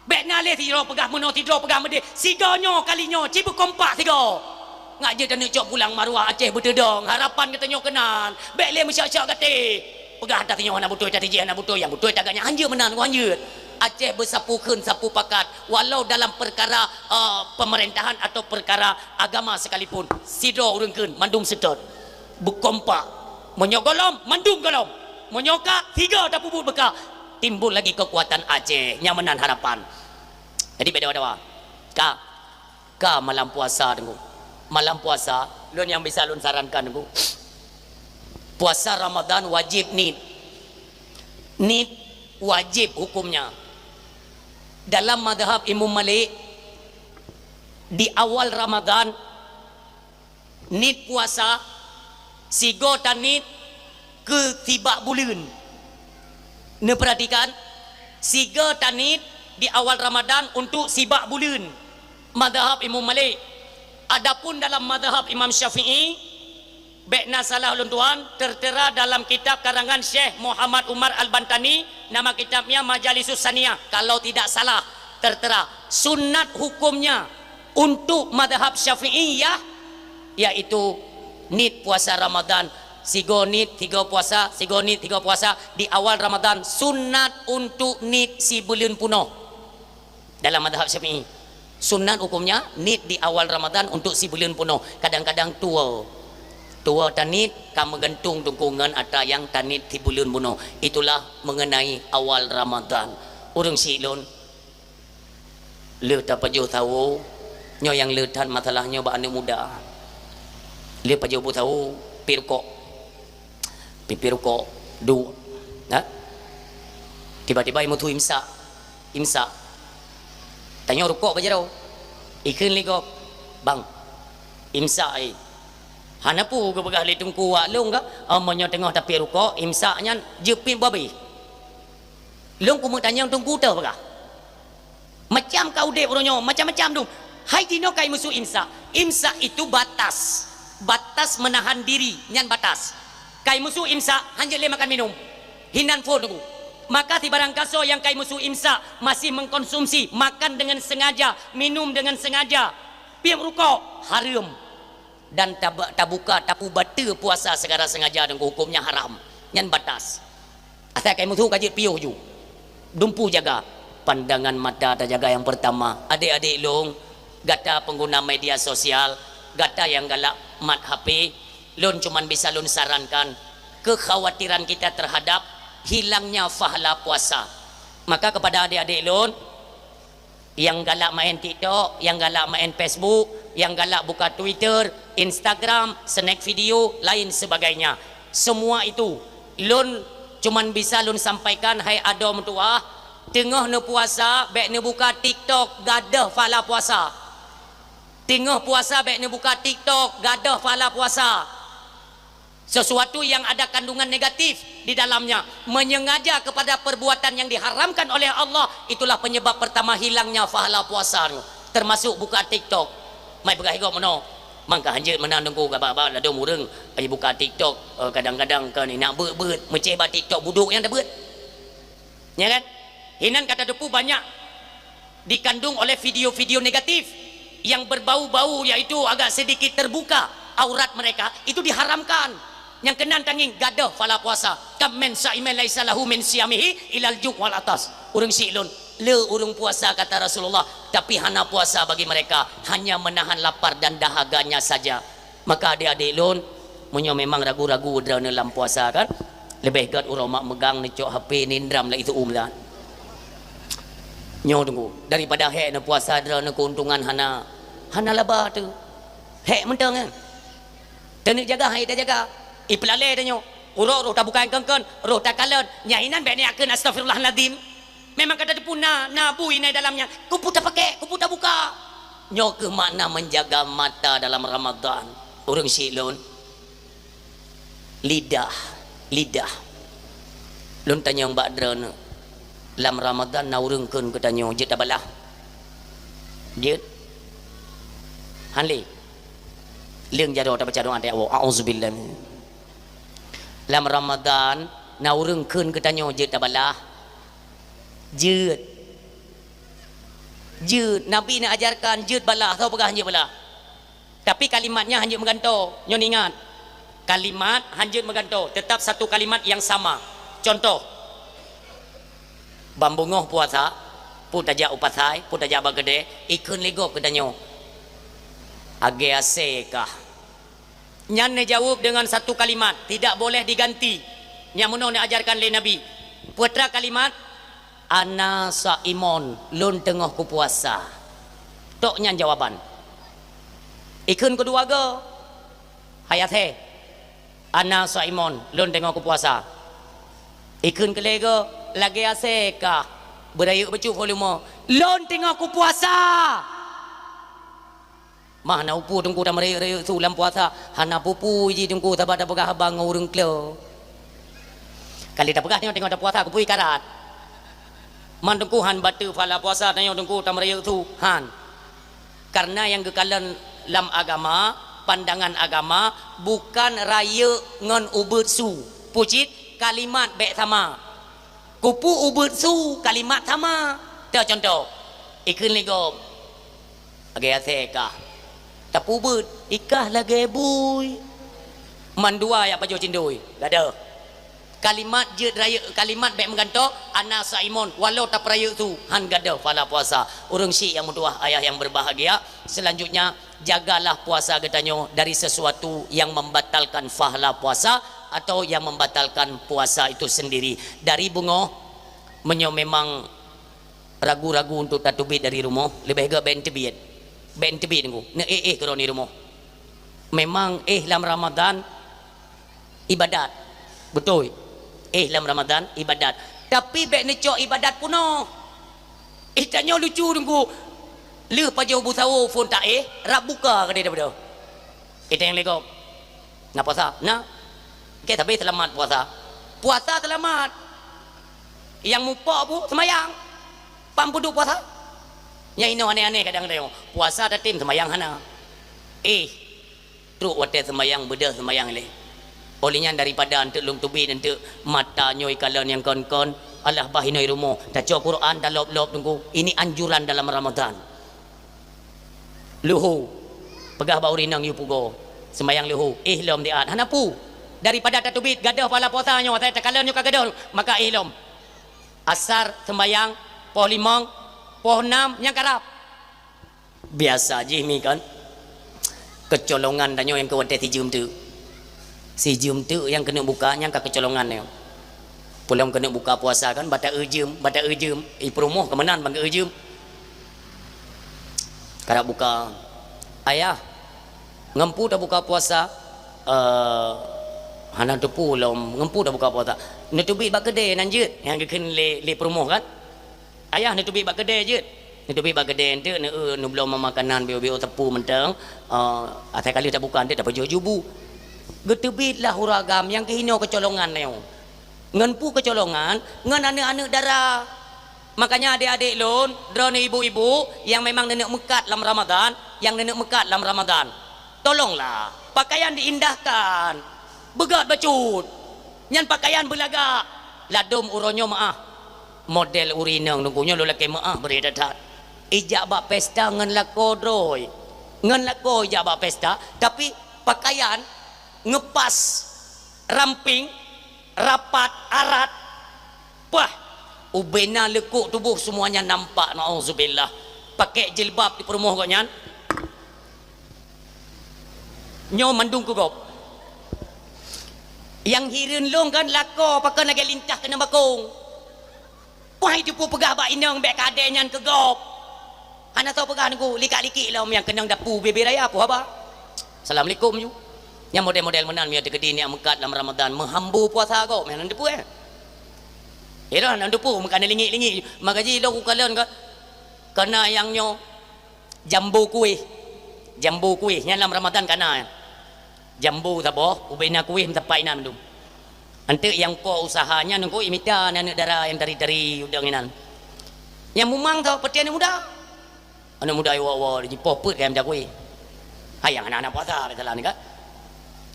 Bèk na lé sidroe peugah meunoe, sidroe peugah meudéh. Sigoe nyoe kali nyoe, ci beukompak sigoe. Ngak jeuet taneuk cok pulang maruah Aceh beuteudong. Harapan geutanyoe keunan. Bèk lé meusyok-syok gaté. Peugah ata sinyoe hana beutôi, ata sijih hana beutôi, nyang beutôi tagak nyan hanjeuet meunan, hanjeuet. Aceh beusapeue kheun sapeue pakat, walau dalam peukara, eh, peumeurintahan atau peukara agama sekalipun, sidroe ureueng kheun mandum seutôt. Beukompak. Meunyoe gohlom, mandum gohlom. Meunyoe ka, sigoe tapeubuet beuka. Timbul lagi keukuatan Aceh. Nyan meunan harapan. Jadi, bèk dawa-dawa. Ka. Ka malam puasa, Teungku. Malam puasa, Lôn nyang bisa lôn sarankan, Teungku. Puasa Ramadan wajib niet. Niet wajib hukumnya. Dalam mazhab Imam Malik, di awal Ramadan, niet puasa, sigoe taniet keu sibak buleuen. Neupeuratikan, sigoe taniet di awal Ramadan untuk sibak buleuen. Mazhab Imam Malik. Adapun dalam mazhab Imam Syafi'i, bék na salah ulôn tuan, tertera dalam kitab karangan Syekh Muhammad Umar Al-Bantani, nama kitabnya Majalisus Saniyah, kalau tidak salah, tertera. Sunat hukumnya untuk mazhab Syafi'iyah, yaitu niet puasa Ramadan, sigoe niet, sigoe puasa, sigoe niet, sigoe puasa, di awal Ramadan, sunat untuk niet sibuleuen punoh. Dalam mazhab Syafi'i, sunat hukumnya niet di awal Ramadan untuk sibuleuen punoh, kadang-kadang tuwoe. Tuwoe taniet ka meugantung Teungku ngon atra nyang taniet sibuleuen punoh. Itulah mengenai awal Ramadan. Ureuëng syiek lôn, le tapajoh sawo, nyoe nyang le that masalah nyoe bak aneuëk muda. Le pajoh bu sawo, piep rukok. Piep-piep rukok, duek. Ha? Tiba-tiba imeusu imsak. Imsak. Tanyoe rukok bak jaroe. Ikheun lé gob, "Bang, imsak, eh." "Hana peue," geupeugah lé Teungku, "wak lôn ka, oh, meunyoe teungoh tapiep rukok, imsak nyan jeuet piep babeh." Lôn keumeutanyong Teungku teuh peugah. Macam ka udeb uroe nyoe, macam-macam dum. Hai jinoe kai meusu imsak. Imsak itu batas. Batas menahan diri, nyan batas. Kai meusu imsak, hanjeuet lé makan minum. Hinan phôn Teungku. Maka sibarang gasoe nyang kai meusu imsak masih mengkonsumsi, makan dengan sengaja, minum dengan sengaja, piep rukok, hareuem. Dan tab-, tabuka, tapubateue puasa secara sengaja dan hukumnya haram. Nyan batas. Asai kai meusu ka jeuet piôh ju. Dumpu jaga. Pandangan mata tajaga yang pertama. Adik-adik lôn, gata pengguna media sosial, gata yang galak mat H P, lôn cuman bisa lôn sarankan kekhawatiran kita terhadap hilangnya pahala puasa. Maka kepada adik-adik lôn, nyang galak main TikTok, nyang galak main Facebook, nyang galak buka Twitter, Instagram, snack video, lain sebagainya. Semua itu, lôn cuman bisa lôn sampaikan, hai adoe meutuwah, teungoh neupuasa, bék neubuka TikTok, gadôh pahala puasa. Teungoh puasa, bék neubuka TikTok, gadôh pahala puasa. Sesuatu yang ada kandungan negatif di dalamnya, menyengaja kepada perbuatan yang diharamkan oleh Allah, itulah penyebab pertama hilangnya pahala puasa nyoe, termasuk buka TikTok. Mai peugah igoe meunoe, mangka hanjeuet meunan Teungku, gaba-ba ladom ureuëng, ai buka TikTok, eh, kadang-kadang kan nak beuet-beuet, meuceh bak TikTok budok nyang tabeuet. Ya kan? Hinan kata depu banyak dikandung oleh video-video negatif yang berbau-bau, yaitu agak sedikit terbuka aurat mereka, itu diharamkan. Nyang keunan tangieng gadôh pahala puasa. Kam min shaimin laisa lahu min siyamihi ilal ju' wal atas. Ureuëng syiek lôn, le ureuëng puasa kata Rasulullah, tapi hana puasa bagi mereka, hanya menahan lapar dan dahaganya saja. Maka adik-adik lôn, meunyoe memang ragu-ragu droeneuh lam puasa kan, leubeh gét uroe mak meugang neucok H P nindram lé itu uem dan. Nyoe Teungku, daripada hék neupuasa droeneuh keuntungan hana, hana laba teuh. Hék mantong kan. Taneuk jaga hai tajaga. Ipeulalé tanyoe. Uroe roh tabukai keun-keun, roh takalon. Nyan inan bék neukheun astagfirullahalazim. Memang ka tateupeue na, na bui na dalam nyan. Keupeue tapakék, keupeue tabuka. Nyoe keuh makna menjaga mata dalam Ramadan. Ureuëng syiek lôn. Lidah, lidah. Lôn tanyong bak droeneuh. Lam Ramadan na ureuëng kheun keu tanyoe jeuet tabalah? Jeuet? Han lé. Leueng jaroe tabaca doa teuh, "Auzubillah." Lam Ramadan na ureuëng kheun keu tanyoe jeuet tabalah? Jeuet. Jeuet. Nabi neuajarkan jeuet balah, soe peugah hanjeuet balah. Tapi kalimat nyan hanjeuet meugantoe. Nyoe ingat. Kalimat hanjeuet meugantoe, tetap satu kalimat yang sama. Contoh, ban beungoh puasa, peue tajak u pasai, peue tajak bak keudè, ikheun lé gob keu tanyoe, "Agé asèe kah?" Nyan neujaweueb deungon satu kalimat, tidak boleh diganti. Nyang meunoe neuajarkan lé Nabi. Peue atra kalimat, "Ana shaimun, lôn teungoh kupuasa." Tok nyan jawaban. Ikheun keudua goe, Hai asèe, "Ana shaimun, lôn teungoh kupuasa." Ikheun keu lhèe goe, "Lagèe asèe kah, beurayeuk bacut volume, lôn teungoh kupuasa." Mah na peue teungku tameurayeuk-rayeuk su lam puasa, hana peue-peue jih teungku, sabab tapeugah haba ngon ureueng klo. Ka lheueh tapeugah nyoe teungoh tapuasa, keupeue karat. Man teungku han bateue pahala puasa tanyoe teungku tameurayeuk su, han. Karena nyang geukalon lam agama, pandangan agama, bukan rayeuk ngon ubeuet su. Peue cit, kalimat bèk sama. Keupeue ubeuet su kalimat sama? Teuh contoh, ikheun lé gob, "Lagèe asèe kah." Tapi ubeuet, "Ikah lagèe bui." Mandua jak pajoh cindôi, gadoh. Kalimat jeuet rayeuk, kalimat bèk meugantoh, "Ana shaimun," walau tapeurayeuk su, han gadoh pahala puasa. Ureueng syik nyang meutuwah, ayah nyang berbahagia, selanjutnya, jagalah puasa geutanyoe dari sesuatu yang membatalkan pahala puasa atau yang membatalkan puasa itu sendiri. Dari beungoh, meunyoe memang ragu-ragu untuk tateubiet dari rumoh, leubeh gèt bèk teubiet. Bèk teubiet teungku, neuéh-éh keudroe di rumoh. Memang éh lam Ramadan ibadat. Beutôi. Éh lam Ramadan ibadat. Tapi bèk neucok ibadat peunoh. Éh, tanyoe lucu teungku. Lheueh pajoh bu sawo phôn taéh, rab buka keudéh daripada. Iteng lé gob. Na puasa? Na. Oke, tapi seulamat puasa. Puasa seulamat. Nyang mupok bu seumayang. Pam peuduek puasa? Nyang inoe aneh-aneh kadang-kadang. Puasa tatem seumayang hana. Éh, trok watèe seumayang beudôh seumayang lé. Óh lheueh nyan daripada eunteuk lôn teubiet eunteuk mata nyoe ikalon nyang kon-kon, alah bah inoe rumoh, taco Quran talop-lop teungku. Ini anjuran dalam Ramadan. Luho, peugah bak ureueng inong yue pugo, seumayang luho, éh lom diat, hana peue. Daripada tateubiet gadoh pahala puasa nyoe, asai takalon nyoe ka gadoh, maka éh lom. Asar seumayang, poh limong, poh nam nyang karab. Biasa jih mi kan. Keucolongan tanyoe nyang keu watèe sijeuem teuk. Sijeuem teuk nyang keuneuk buka nyang ka keucolongan nyoe. Peulom keuneuk buka puasa kan, bata eu jeuem, bata eu jeuem. I peurumoh keu meunan bang eu jeuem. Karab buka. "Ayah, ngon peue tabuka puasa?" "Eh, hana teupeue lom, ngon peue tabuka puasa?" "Neuteubiet bak keudè nan jeuet," nyang geukheun lé, lé peurumoh kan. "Ayah, neuteubiet bak keudè jeuet." Neuteubiet bak keudè eunteuk, neu-, neubloe makanan bio-bio teupeu mantong, eh, asai ka lheueh tabuka eunteuk tapajoh ju bu. Geuteubiet lah ureueng agam nyang keuhinoe keucolongan nyoe. Ngon peue keucolongan? Ngon aneuk-aneuk dara. Makanya adék-adék lôn, droeneuh ibu-ibu nyang memang neuneuk meukat lam Ramadan, nyang neuneuk meukat lam Ramadan. Tolonglah, pakaian diindahkan. Beugöt bacut. Nyan pakaian beulagak. Ladôm uroe nyoe meu'ah. Model ureueng inong teungku nyoe lôn lakèe meu'ah bri that-that. Ijak bak pesta ngon lakoe droe. Ngon lakoe ijak bak pesta, tapi pakaian ngeupas, ramping, rapat, arat. Pah! Ubena leukok tuboh semuanya nampak, naudzubillah. Pakèk jilbab di peurumoh gobnyan. Nyoe mandum keu gob. Nyang hireuen lôn kan lakoe pakon lagèe lintah keuneuk bakong. Wah, itu peue peugah bak inong bèk kadé nyan keu gob. Hana soe peugah teungku, likak-likik lom nyang keunong dapu bubé raya peue haba. Assalamualaikum ju. Nyang model-model meunan meunyoe teukeudi neuk meukat lam Ramadan, meuhambo puasa gob, meunan teupeu, eh. Iroh nan teupeu meukat lingik-lingik. Maka ji lôn kukalon ka, kana nyang nyoe jambo kueh. Jambo kueh nyan lam Ramadan kana. Jambo saboh, ubena kueh meusapat inan mandum. Eunteuk nyang po usaha nyan teungku imita aneuk dara nyang tari-tari udeueng inan. Nyang mumang tho peue aneuk muda. Aneuk muda iwoe-woe jipoh peuet keu mita kueh. Hai nyang hana-hana puasa biasalah ni ka.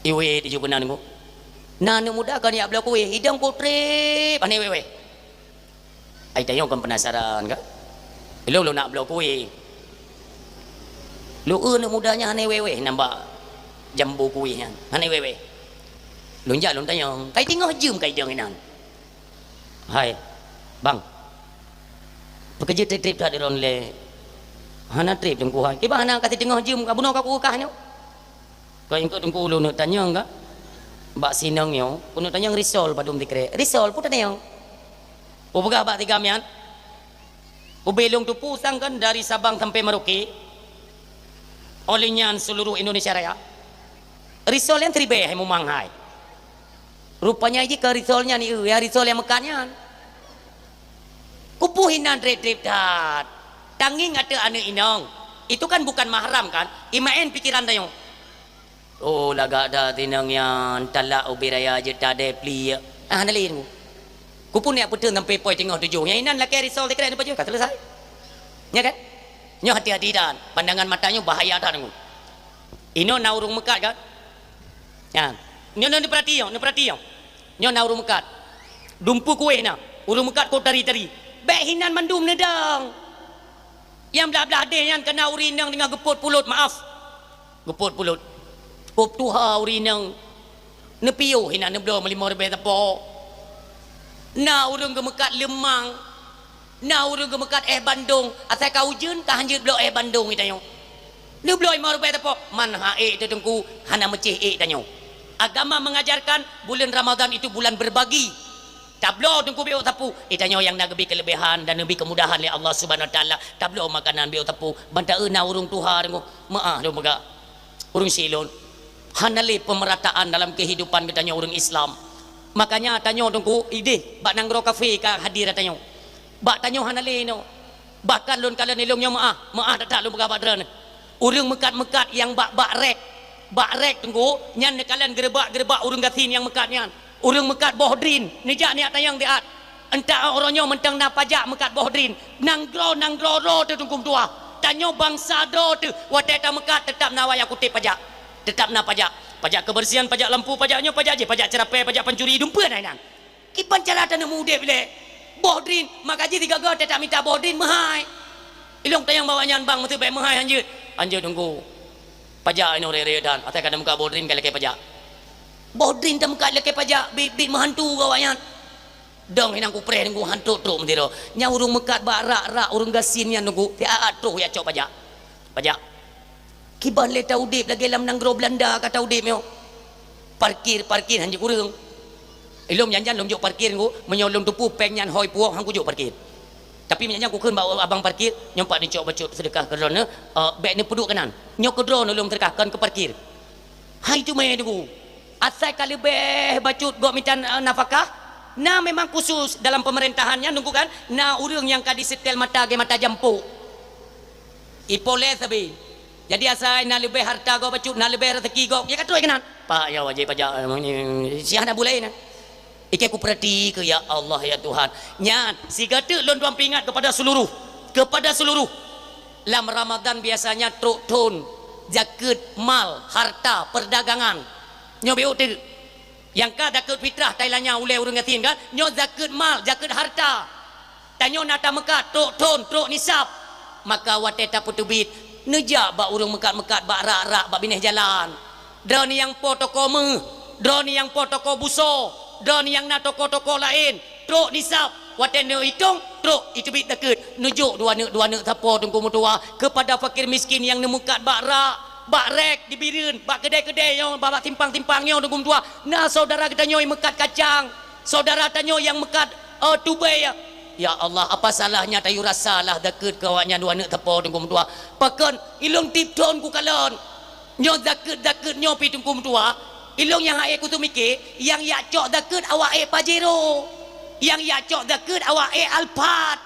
Iwé tiju keunan teungku. Na aneuk muda kon jak bloe kueh, idong ku trép aneuk wéh-wéh. Ai tanyoe kon penasaran ka. Lôn, lôn nak bloe kueh. Lôn eu aneuk muda nyan hana wéh-wéh nyan bak jambo kueh nyan. Hana wéh-wéh. Lôn jak lôn tanyong, "Kai teungoh jeuem kai dong inan?" "Hai, bang. Peue keujeuet trép-trép that droeneuh lé?" "Hana trép teungku hai." "Kiban hana ka teungoh jeuem ka bunoe ka kukeukah nyoe?" Ka ingkot teungku ulôn neuk tanyong ka. Bak sinong nyoe, ulôn neuk tanyong risol padum sikrek. Risol peue tanyong? Upeugah bak tigam nyan, ubé lôn teupeu sang kan dari Sabang sampai Merauke, óh lheueh nyan seluruh Indonesia Raya. Risol nyang siribèe hai mumang hai. Rupanya jih keu risol nyan, ieu, ya risol nyang meukat nyan. Kupeue hinan trép-trép that. Tangieng ateueh aneuk inong. Itu kan bukan mahram kan? Imaén pikiran tanyoe. Oh, lagak that inong nyan, talak ubé raya jeuet tadé pliek. Ah, hana lé nunggu. Kupeue neujak peuteun sampai poh teungoh tujoh. Nyang inan lakèe risol sikrek neupajoh, ka selesai. Nya kan? Nyoe hati-hati that. Pandangan mata nyoe bahaya that nunggu. Inoe na ureueng meukat kan? Nyan. Nyoe, nyoe neupeurati nyoe, neupeurati nyoe. Nyoe na ureueng meukat. Dumpeue kuéh na. Ureueng meukat kok tari-tari. Bèk hinan mandum neudong. Nyang blah-blah deh nyan keu na ureueng inong teungoh geupot pulot, maaf. Geupot pulot. Kop tuha ureueng inong. Neupiôh hinan neubloe meulimong ribèe sapo. Na ureueng geumeukat leumang. Na ureueng geumeukat éh bandong, asai ka ujeuen ka hanjeuet bloe éh bandong geutanyoe. Neubloe limong ribèe sapo, man ha ék teuh teungku, hana meucéh ék tanyoe. Agama mengajarkan bulan Ramadan itu bulan berbagi. Tabloe teungku biôk sapeue, eh, tanyoe nyang na geubri keuleubehan dan geubri keumudahan lé Allah Subhanahu Wa Taala, tabloe makanan biôk sapeue, ban taeu na ureueng tuha teungku, meu'ah lôn peugah. Ureueng silôn, hana lé pemerataan dalam kehidupan geutanyoe ureueng Islam. Makanya tanyoe teungku, ideh bak nanggroe kafé ka hadir tanyoe. Bak tanyoe hana lé nyoe. Bahkan lôn kalon ilôn nyoe meu'ah, meu'ah that-that lôn peugah bak droeneuh. Ureueng meukat-meukat nyang bak, bak rék, bak rék teungku, nyan neukalon geureubak-geureubak ureueng gasien nyang meukat nyan. Ureueng meukat boh drin, neujak neujak tanyong siat. Entah uroe nyoe mantong na pajak meukat boh drin. Nanggroe, nanggroe droe teuh teungku meutuah. Tanyoe bansa droe teuh, watèe tameukat teutap na wayah kutéb pajak. Teutap na pajak. Pajak kebersihan, pajak lampu, pajak nyoe, pajak jéh, pajak ceurapèe, pajak pancuri, dumpeue na inan. Kiban cara taneuk meu-udép ilèe. Boh drin, maka jih sigoe-goe teutap mita boh drin meuhai. Ilôn tanyong bak awaknyan, "Bang, meuseu bèk meuhai hanjeuet?" "Hanjeuet teungku. Pajak inoe ré-ré dan, asai ka tameukat boh drin ka lakèe pajak." Boh drin tameukat lakèe pajak, biet-biet meuhantu keu awaknyan. Dong hinan kupreh teungku han trok-trok meusidroe. Nyang ureueng meukat bak rak-rak ureueng gasien nyan teungku, siat-at troh jak cok pajak. Pajak. Kiban lé taudép lagèe lam nanggroe Beulanda ka taudép nyoe. Parkir, parkir hanjeuet ureueng. Ilôn jan-jan lôn jok parkir teungku, meunyoe lôn teupeu péng nyan hôi puwoe han kujok parkir. Tapi meunyoe nyan kukheun bak abang parkir, nyoe pat neucok bacut seudeukah keu droeneuh, eh, bèk neupeuduek keunan. Nyoe keu droeneuh lôn seudeukah, kon keu parkir. Hai teumé teungku. Asai ka leubeh bacut gok mita, eh, nafakah, na memang khusus dalam pemerintahan nyan teungku kan, na ureueng nyang ka disetel mata lagèe mata jampok. Ipoleh sabe. Jadi asai na leubeh harta gok bacut, na leubeh rezeki gok, ya ka trok keunan. Pak, ya wajéb pajak, eh, si hana bulai na. Ikei kupeurati keu, ya Allah, ya Tuhan. Nyan, sigoe teuk lôn tuan peuingat kepada seluruh, kepada seluruh. Lam Ramadan biasanya trok thon, zakeuet mal, harta, perdagangan. Nyoe biôh teuk. Nyang ka zakeuet fitrah tailanya ulèe ureueng gasien kan? Nyoe zakeuet mal, zakeuet harta. Tanyoe na tameukat trok thon, trok nisab. Maka watèe tapeuteubiet, neujak bak ureueng meukat-meukat bak rak-rak bak binéh jalan. Droeneuh nyang po toko meuh, droeneuh nyang po toko busoe, droeneuh nyang na toko-toko laén, trok nisab. Watèe neuitong, trok iteubiet zakeuet. Neujok dua neuk-dua neuk sapo teungku meutuah keupada fakir miskin nyang neumeukat bak rak, bak rék di Bireuen, bak keudè-keudè nyoe, bak simpang-simpang nyoe teungku meutuah. Na syedara geutanyoe meukat kacang. Syedara tanyoe nyang meukat, eh, tubèe, ya. Ya Allah, apa salahnya tayue rasalah zakeuet keu awaknyan dua neuk sapo teungku meutuah. Pakon ilôn tiep thon kukalon. Nyoe zakeuet-zakeuet nyoe pih teungku meutuah. Ilôn nyang hase kuseumiké, nyang jak cok zakeuet awak ék Pajero. Nyang jak cok zakeuet awak ék Alphard.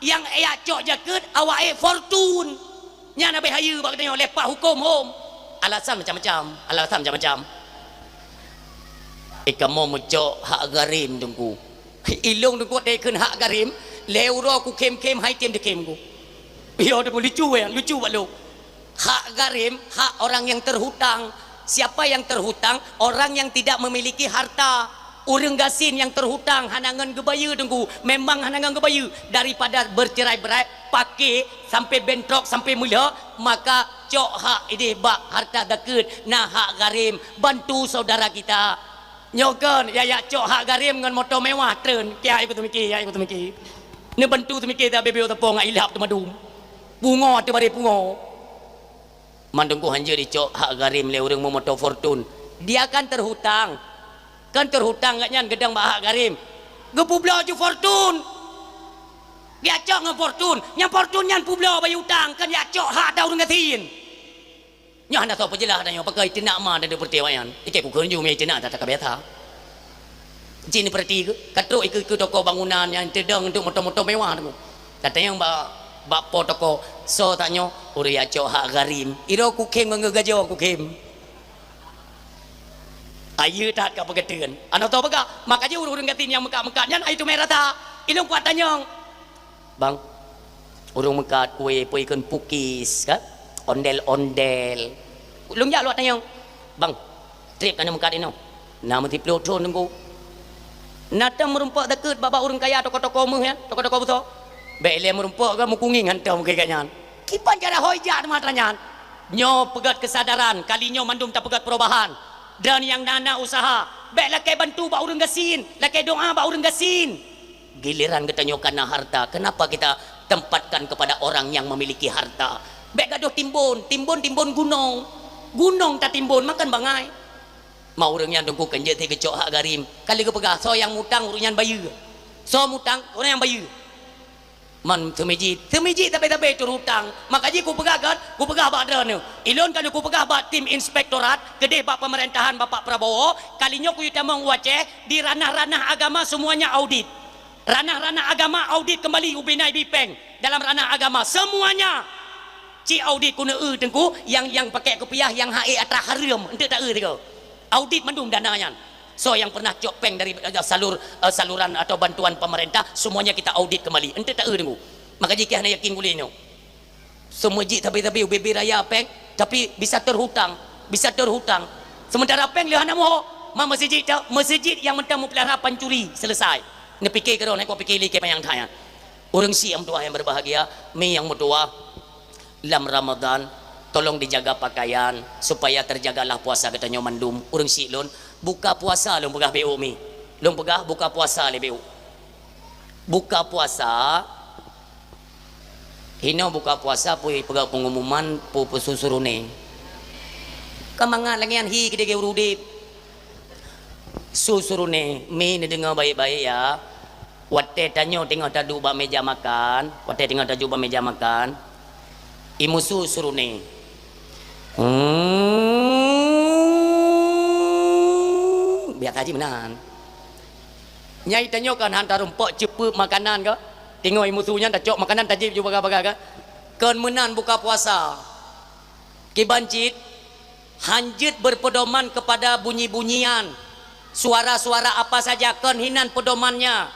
Nyang jak cok zakeuet awak ék Fortuner. Nyan abéh hayeue bak geutanyoe lé pak huköm hom. Alasan macam-macam, alasan macam-macam. Eh, kamoe meucok hak gharem teungku. Ilôn teungku dikheun hak gharem, lhèe uroe kukhém-khém han item dikhem ku. Yo teungku lucu ya, lucu bak lôn. Hak gharem, hak orang yang terhutang. Siapa yang terhutang? Orang yang tidak memiliki harta. Ureueng gasien nyang teuhutang hana ngon geubayeue teungku, memang hana ngon geubayeue, daripada bercerai-berai, paké sampai bentrok sampai meulhok, maka cok hak ideh bak harta zakeuet, na hak gharem, bantu saudara kita. Nyoe kon, ya, ya cok hak gharem ngon moto mewah treun, ya ikut teumiké, ya ikut teumiké. Neubantu teumiké tabé-bé teupông ilap teumadum. Pungo teubaré pungo. Man teungku hanjeuet dicok hak gharem lé ureueng meumoto Fortuner. Dia kan terhutang. Kan terhutang gobnyan geudong bak hak gharem. Geupeubloe ju Fortuner. Geujak cok ngon Fortuner. Nyang Fortuner nyan peubloe bayeue utang, kan jak cok hak ata ureueng gasien. Nyoe hana soe peujeulaih tanyoe, pakon iteunak ma dan peureuté awaknyan. Ikei kukheun ju meuiteunak that ka biasa. Jih neupeureuti keu, ka trok ikeue-ikeue toko bangunan nyang teudong untuk moto-moto mewah tu. Tatanyong bak, bak po toko, "Soe tanyoe?" "Ureuëng nyang cok hak gharim." Iroe kukhém ngon geugajoe kukhém. Ayeue that ka peugeuteuan. Hana soe peugah, maka jih ureuëng-ureuëng gasien nyang meukat-meukat nyan ai teumé rasa. Ilôn kuat tanyong. "Bang, ureuëng meukat kue peue ikheun pukis, kan? Ondel-ondel." Lôn jak lôn tanyong, "Bang, trép ka na meukat inoe?" "Na meusiploh thon, Teungku." "Na tom meurumpok takheut bak-bak ureuëng kaya toko-toko méuh nyan, toko-toko beuso?" "Bék ilée meurumpok, ka meukungieng hantom keu gobnyan." Kiban cara hôi jak teuma atra nyan. Nyoe peugét keusadaran, kali nyoe mandum tapeugét perubahan. Dan nyang na-na useuha, bék lakée bantu bak ureuëng gasien, lakée doá bak ureuëng gasien. Giliran geutanyoe ka na harta, kenapa kita tempatkan kepada orang yang memiliki harta? Bék gadôh timbon, timbon, timbon gunong. Gunong tatimbon, makan bangai. Ma ureuëng nyan Teungku kan jeuet geucok hak gharim. Ka lheueh geupeugah, soe nyang mutang ureuëng nyan bayeue. Soe mutang, ureuëng nyan bayeue. Man seumijit, seumijit sabe-sabe teuhutang. Maka jih kupeugah kan, kupeugah bak droeneuh. Ilôn ka lheueh kupeugah bak tim inspektorat, keudeh bak pemerintahan Bapak Prabowo, kali nyoe kuyue tamong u Aceh, di ranah-ranah agama semuanya audit. Ranah-ranah agama audit kembali ubena ibi péng dalam ranah agama semuanya. Cit audit keuneuk eu Teungku, nyang, nyang pakai kupiah, nyang hak ék atra hareuem, enteuk ta eu sigoe. Audit mandum dana nyan. Soe nyang pernah cok péng dari, eh, salur, eh, saluran atau bantuan pemerintah, semuanya kita audit kembali. Enteuk ta eu Teungku. Maka jih keuh hana yakin gulée nyoe. Seumijit sabe-sabe ubé-bé raya péng, tapi bisa terhutang, bisa terhutang. Sementara péng lé hana muho, ma meuseujid ta, meuseujid nyang mantong meupeulihara pancuri, selesai. Neupike keudroe, neukok pike lé keu panyang that nyan. Ureuëng syiek meutuwah nyang berbahagia, mi nyang meutuwah, lam Ramadan, tolong dijaga pakaian supaya terjagalah puasa geutanyoe mandum. Ureuëng syiek lôn, buka puasa lôn peugah B O mi. Lôn peugah buka puasa lé B O. Buka puasa, hinoe buka puasa peue peugah pengumuman peue-peue su suruné. Ka mangat lagée nyan hi keudeh ureuëng udeb. Su suruné, mi neudeungoe baik-baik ya. Watée tanyoe teungoh taduek bak meja makan, watée teungoh taduek bak meja makan, imusu suruné. Hmm, biasa jih meunan. Nyai tanyoe kan han tarumpok ceupeuek makanan ka? Teungoh imusu nyan tacok makanan tajieb ju bagah-bagah ka? Kon meunan buka puasa. Kiban cit, hanjeuet berpedoman kepada bunyi-bunyian, suara-suara apa saja, kon hinan pedomannya.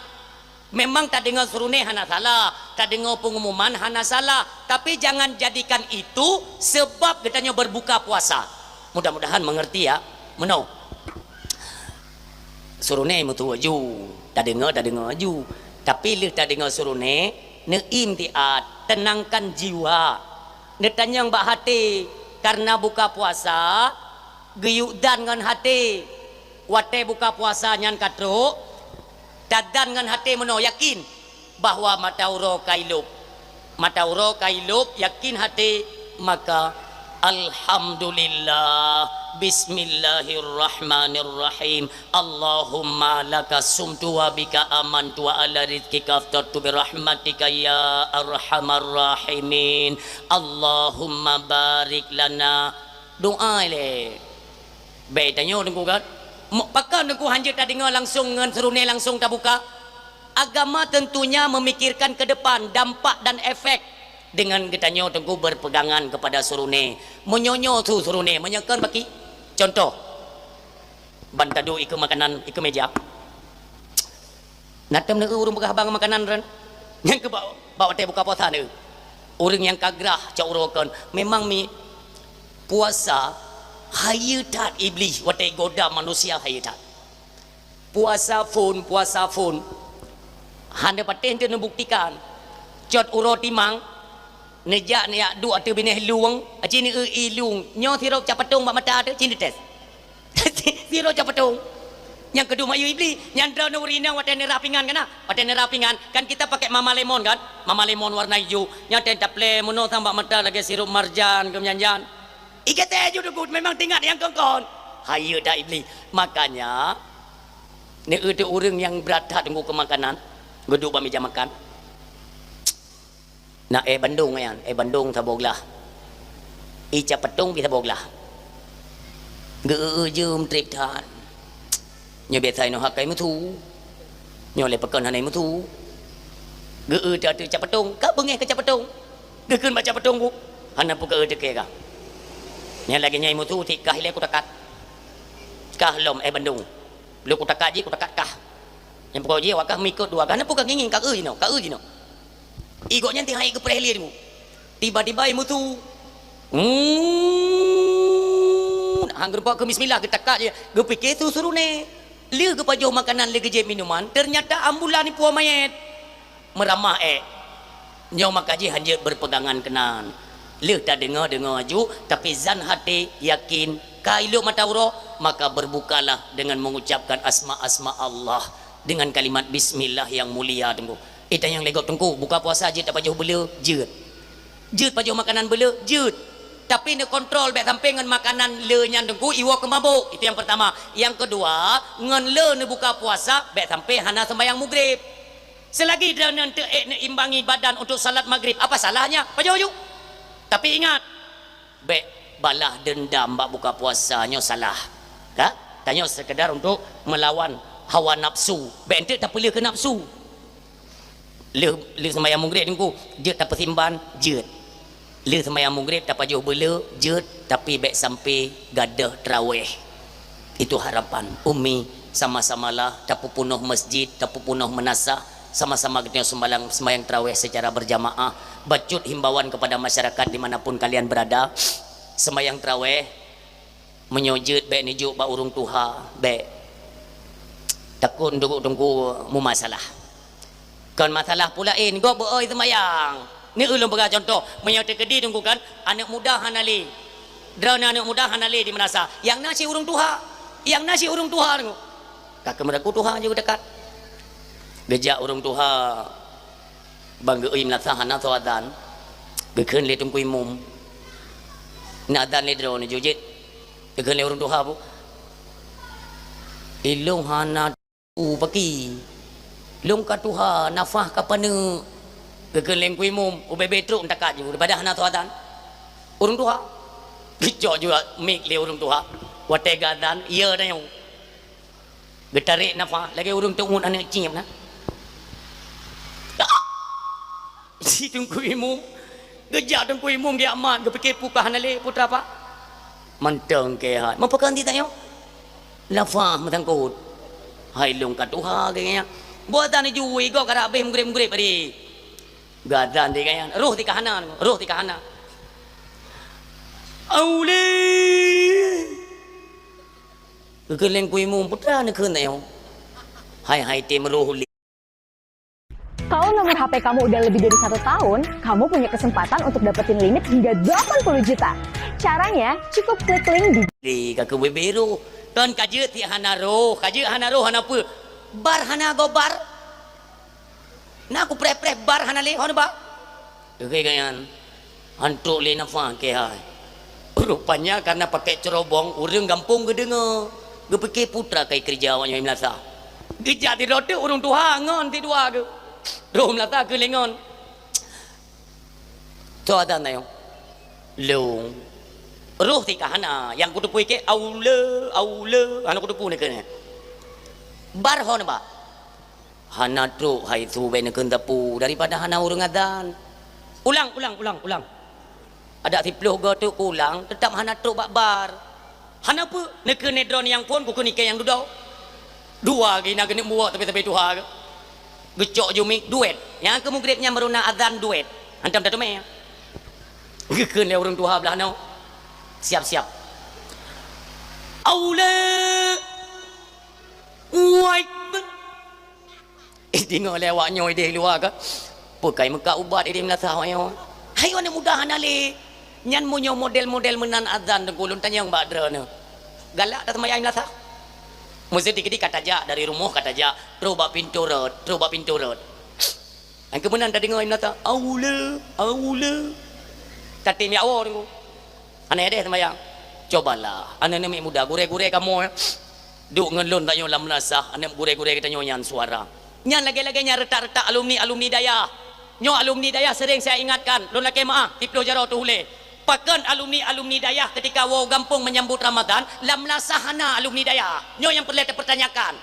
Memang tadeungoe suruné hana salah, tadeungoe pengumuman hana salah, tapi jangan jadikan itu sebab geutanyoe berbuka puasa. Mudah-mudahan mengerti ya. Meunoe. Suruné meutuwok ju, tadeungoe, tadeungoe ju. Tapi lheueh tadeungoe suruné, neuiemtiat, tenangkan jiwa. Neutanyong bak até, kareuna buka puasa, geuyue dan ngon até. Watée buka puasa nyan ka trok, tadan ngon até meunoe yakin bahwa mata uroe ka ilôb. Mata uroe ka ilôb, yakin até, maka, "Alhamdulillah, bismillahirrahmanirrahim. Allahumma laka sumtu wa bika amantu wa ala rizqika aftartu bi rahmatika ya arhamar rahimin. Allahumma barik lana." Doa ilée. Bék tanyoe Teungku kan? Mo-, pakon Teungku hanjeuet tadeungoe langsong ngon suruné langsong tabuka? Agama tentunya memikirkan ke depan, dampak dan efek. Dengan geutanyoe Teungku berpegangan kepada suruné. Meunyoe nyoe su suruné, meunyoe kon baki. Contoh, ban taduek ikeue makanan, ikeue meja. Na tom neueu ureuëng peugah haba ngon makanan ran. Nyang keu bak, bak watée buka puasa neueu. Ureuëng nyang ka grah cak uroe kon. Memang mi puasa hayeue that Iblih watée goda manusia hayeue that. Puasa phon, puasa phon. Hana patéh teuh neubuktikan. Cot uroe timang, neujak, neujak duek ateueh binéh lueng, aci neueu ié lueng. Nyoe sidroe cak patong bak mata teuh, ci neutés. Sidroe cak patong. Nyang keudua mayue Iblih, nyan droeneuh ureuëng inong watée neurah pingan kan na? Watée neurah pingan, kan kita pakai mama lemon kan? Mama lemon warna ijo. Nyan watée taplé meunoe sang bak mata lagée sirup marjan keu meujan-jan. Ikeue teh ju dugut memang teuingat nyang kon-kon. Hayeue that Iblih. Makanya, neueu teuh ureuëng nyang brat that Teungku keu makanan, geuduek bak meja makan. Na éh bandong nyan, éh bandong saboh glah. I cap patong pih saboh glah. Geu-eu jeuem treb that. Nyoe biasa inoe hana musu. Nyoe lé pakon hana musu. Geu-eu that cap patong, ka beungéh keu cap patong. Geukheun bak cap patong bu. Hana peue keu-eu teuke ka. Nyan lagée nyan musu, si kah ilée kutakat. Kah lom éh bandong. Lôn kutakat jih, kutakat kah. Nyang pokok jih awak kah meuikot dua kah. Hana peue ka ngieng-ngieng, ka eu jinoe, ka eu jinoe. I gobnyan teuhai geupreh lé teungku. Tiba-tiba i musu. Hmm, han geurumpok keu bismillah, geutakat jih, geupike su suruné. Lheueh geupajoh makanan, lheueh geujép minuman, ternyata ambulan ipuwoe manyét. Meuramah ék. Nyoe maka jih hanjeuet berpegangan keunan. Lheueh tadeungoe-deungoe aju, tapi zan haté yakin ka ilok mata uroe, maka berbukalah dengan mengucapkan asma-asma Allah dengan kalimat bismillah yang mulia teungku. Eh, tanyong lé gob teungku, buka puasa jeuet tapajoh beuleu? Jeuet. Jeuet pajoh makanan beuleu? Jeuet. Tapi neukontrol bék sampai ngon makanan le nyan teungku iwoe keu mabök. Itu yang pertama. Yang kedua, ngon le neubuka puasa bék sampai hana sembahyang mugreb. Selagi droeneuh teu ék neuimbangi badan untuk salat magrib, apa salahnya? Pajoh ju. Tapi ingat, bék balas dendam bak buka puasa nyoe salah. Ka? Tanyoe sekedar untuk melawan hawa nafsu. Bék enteuk tapeuleueh keu nafsu. Lheueh, lheueh sembahyang mugreb teungku, jeuet tapeusimban, jeuet. Lheueh sembahyang mugreb tapajoh beuleu, jeuet, tapi bék sampai gadôh trawéh. Itu harapan. Umi, sama-samalah tapeupunoh masjid, tapeupunoh meunasah, sama-sama geutanyoe sembalang, sembahyang trawéh secara berjamaah. Bacut himbauan kepada masyarakat di mana pun kalian berada, sembahyang trawéh, meunyoe jeuet bék neujok bak ureuëng tuha, bék. Takot duek teungku mumasalah. Kon masalah pula in, gob beu-oi seumayang. Ni ulôn peugah contoh, meunyoe teukeudi teungku kan, aneuëk muda hana lé. Droeneuh aneuëk muda hana lé di meunasah. Nyang na cit ureuëng tuha. Nyang na cit ureuëng tuha teungku. Ka keumeuraku tuha jeuet geudekat. Geujak ureuëng tuha ban geu-ui meunasah hana soe azan. Geukheun lé teungku imum. Na azan lé droeneuh jeuet. Geukheun lé ureuëng tuha bu. Ilôn hana U paki. Lôn ka tuha, nafah ka paneuk. Geukheun lé teungku imum, ubé-bé trok takat ju, daripada hana soe azan. Ureuëng tuha. Geucok ju mik lé ureuëng tuha. Watée geuazan, ya tanyoe. Geutarek nafah, lagée ureuëng teungeut aneuëk cieb na. Si teungku imum, geujak teungku imum geujak mat, geupike peue ka hana lé, peue teuma. Mantong keu hai. Meupeukan di tanyoe? Lafah meusangkot. Hai lôn ka tuha keu nyan. Buatan jui gob ka habéh mugreb-mugreb tadi. Geuazan di nyan. Roh di ka hana, roh di ka hana. Aulé. Geukheun lé teungku imum, peue teuma neukheun tanyoe. Hai, hai tem roh lé. Kalau nomor H P kamu udah lebih dari satu tahun, kamu punya kesempatan untuk dapetin limit hingga delapan puluh juta. Caranya, cukup klik link di Di ka keu beuberu. Kon ka jeuet si hana roh, ka jeuet hana roh, hana peue. Bar hana gobar. Na kupreh-preh bar hana lé, hana ba. Oke, keu nyan. Han trok lé nafah keu hai. Rupanya karena pakai cerobong, ureuëng gampông geudeungoe. Geupike peue teuma kai keureuja awak nyoe meunasah. Geujak sidroe teuk ureuëng tuha ngon sidua geuh. Roh meunasah keu lé ngon. Soe azan tanyoe? Lôn. Roh si ka hana, nyang kuteupue keu aule, aule, hana kuteupue neukheun. Bar hon ba. Hana trok hai su bék neukheun teupeu daripada hana ureuëng azan. Ulang, ulang, ulang, ulang. Adak siplôh goe teuk kulang, teutap hana trok bak bar. Hana peue, neukheun lé droeneuh nyang phon, kukheun ikei nyang dudoe. Dua geuh na keuneuk muwok teupie-teupie tuha geuh. Geucok ju mik duet. Nyang keu mugreb nyan baru na azan duet. Hantom tateumé. Geukheun lé ureuëng tuha blaih noe. Siap-siap. Aule. Wai. Eh, deungoe lé awak nyoe idéh luwa ka. Peue kai meukat ubat idéh meunasah awak nyoe. Hai aneuëk muda hana lé. Nyan meunyoe model-model meunan azan teungku lôn tanyong bak droeneuh. Galak taseumayang meunasah? Meuseuti keudéh ka tajak dari rumoh ka tajak, trok bak pintoe rot, trok bak pintoe rot. Nyang keu meunan tadeungoe meunasah, aule, aule. Tatem jak woe teungku. Hana idéh seumayang. Cobalah, aneuëk-aneuëk muda, gurée-gurée kamoe, duek ngon lôn tanyoe lam meunasah, aneuëk gurée-gurée geutanyoe nyan suara. Nyan lagée-lagée nyan reutak-reutak alumni-alumni dayah. Nyoe alumni dayah sering saya ingatkan, lôn lakée meuáh, siplôh jaroe teuh ulée. Pakon alumni-alumni dayah ketika woe gampông menyambut Ramadan, lam meunasah hana alumni dayah? Nyoe nyang peureulée tapeurtanyakan.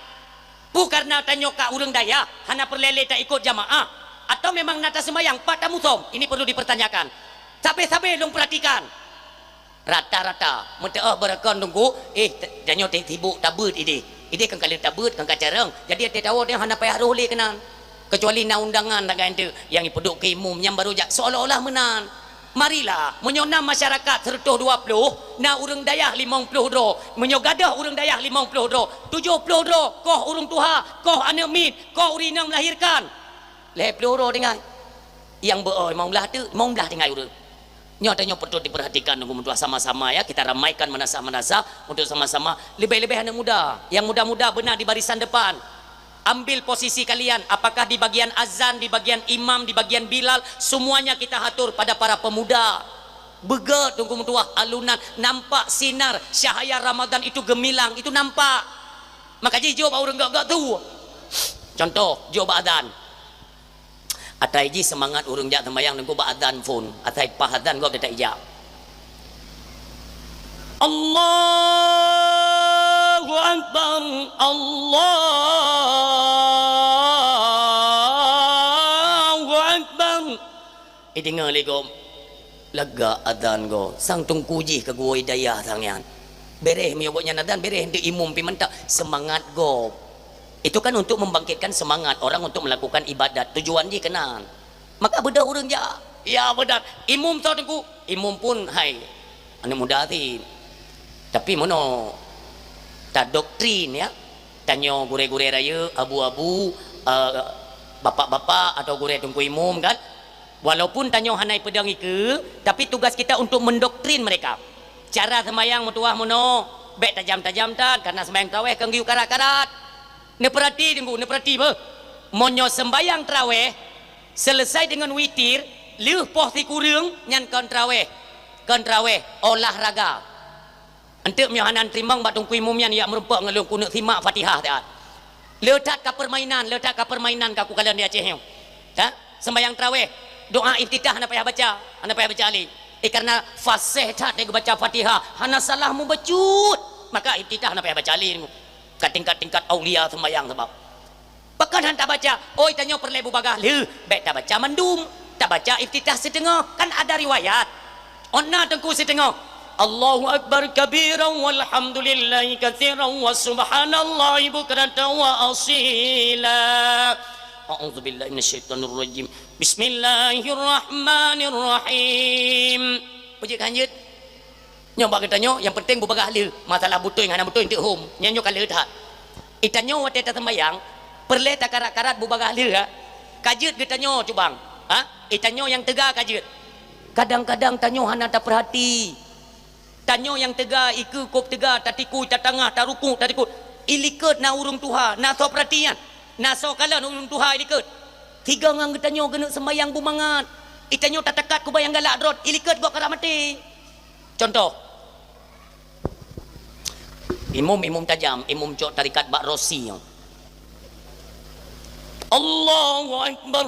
Peue kareuna tanyoe ka ureuëng dayah, hana peureulée lé taikot jamaah? Atawa memang na taseumayang pat tamusom? Ini perlu dipertanyakan. Sabe-sabe lôn peuratikan. Rata-rata, meuteuôh beurakon teungku, eh, t-, tanyoe sibuk tabeuet idéh. Idéh kan ka lheueh tabeuet, kan ka carông. Jadi, até tawoe nyoe hana payah roh lé keunan. Keucuali na undangan sagai teuk nyang ipeuduek keu imum, nyan barô jak seolah-olah meunan. Marilah, meunyoe na masyarakat seratus dua puluh, na ureuëng dayah limong ploh droe. Meunyoe gadôh ureuëng dayah limong ploh droe, tujoh ploh droe, koh ureuëng tuha, koh aneuëk miet, koh ureuëng inong melahirkan. Lhée ploh droe tinggai. Nyang beu-o limong blaih teuk, limong blaih tinggai ureuëng. Nyoe tanyoe patut diperhatikan, teungku meutuah, sama-sama ya, kita ramaikan meunasah-meunasah untuk sama-sama, leubeh-leubeh aneuk muda. Yang muda-muda beuna di barisan depan. Ambil posisi kalian, apakah di bagian azan, di bagian imam, di bagian bilal, semuanya kita atur pada para pemuda. Beugét, teungku meutuah, alunan, nampak sinar cahaya Ramadan itu gemilang, itu nampak. Maka jih jok bak ureuëng gét-gét tu. Contoh, jok bak azan. Asai jih seumangat ureuëng jak seumayang, teungku, bak azan phon. Asai paih azan gob teutap ijak. Allahu Akbar, Allahu Akbar. Ideungoe lé gob, lagak azan gob, sang teungku jih keu gurée dayah sang nyan. Béréh meunyoe gobnyan azan, béréh enteuk imum pih mantap, seumangat gob. Itu kan untuk membangkitkan semangat orang untuk melakukan ibadat. Tujuan jih keunan. Maka beudôh ureuëng jak. Ya, beudôh. Imum soe teungku? Imum pun, hai, aneuk muda cit. Tapi meunoe tadoktrin, ya. Tanyoe gurée-gurée rayeuk, abu-abu, eh, bapak-bapak atau gurée teungku imum kan. Walaupun tanyoe hana ipeudong ikeue, tapi tugas kita untuk mendoktrin mereka. Cara seumayang meutuah meunoe, bék tajam-tajam that, karena seumayang tarawéh kan geuyue karat-karat. Neupeurati teungku, neupeurati beuh. Meunyoe seumbayang tarawéh, selesai deungon witir, lheueh poh sikureueng, nyan kon tarawéh. Kon tarawéh, olahraga. Enteuk meunyoe hana teurimong bak teungku imum nyan, ijak meurumpok ngon lôn keuneuk simak Fatihah siat. Le that ka permainan, le that ka permainan ka kukalon di Aceh nyoe. Ha? Seumbayang tarawéh, doa iftitah hana payah baca, hana payah baca lé. Eh, karena fasih that geubaca Fatihah, hana salah mubacut. Maka iftitah hana payah baca lé. Ka tingkat-tingkat aulia seumbayang sabab. Pakon han tabaca? Oi, tanyoe peureulée bubagaih lheueh, bék tabaca mandum. Tabaca iftitah siteungoh, kan ada riwayat. Ôn na teungku siteungoh. Allahu akbar kabiran walhamdulillahi katsiran wa subhanallahi bukratan wa asila. A'udzubillahi minasyaitonirrajim. Bismillahirrahmanirrahim. Peujeuet ka hanjeuet? Nyoe bak geutanyoe, nyang penting bubagaih lheueh. Masalah beutôi ngon hana beutôi, enteuk hom. Nyan nyoe ka lheueh that. Geutanyoe watée taseumbayang, peureulée takarat-karat bubagaih lheueh, ha? Ka jeuet geutanyoe cubang. Ha? Geutanyoe nyang teuga ka jeuet. Kadang-kadang tanyoe hana tapeurhati. Tanyoe nyang teuga, ikeue kôb teuga, tatikui, tatangah, tarukuk, tatikui. Ilikot na ureuëng tuha, na soe peurhatian. Na soe kalon ureuëng tuha ilikot. Sigoe ngon geutanyoe keuneuk seumbayang beumangat. Geutanyoe tatakat kuba nyang galak droe, ilikot gob karab maté. Contoh, imum, imum tajam, imum cok tarikat bak rosi nyoe. Allahu Akbar.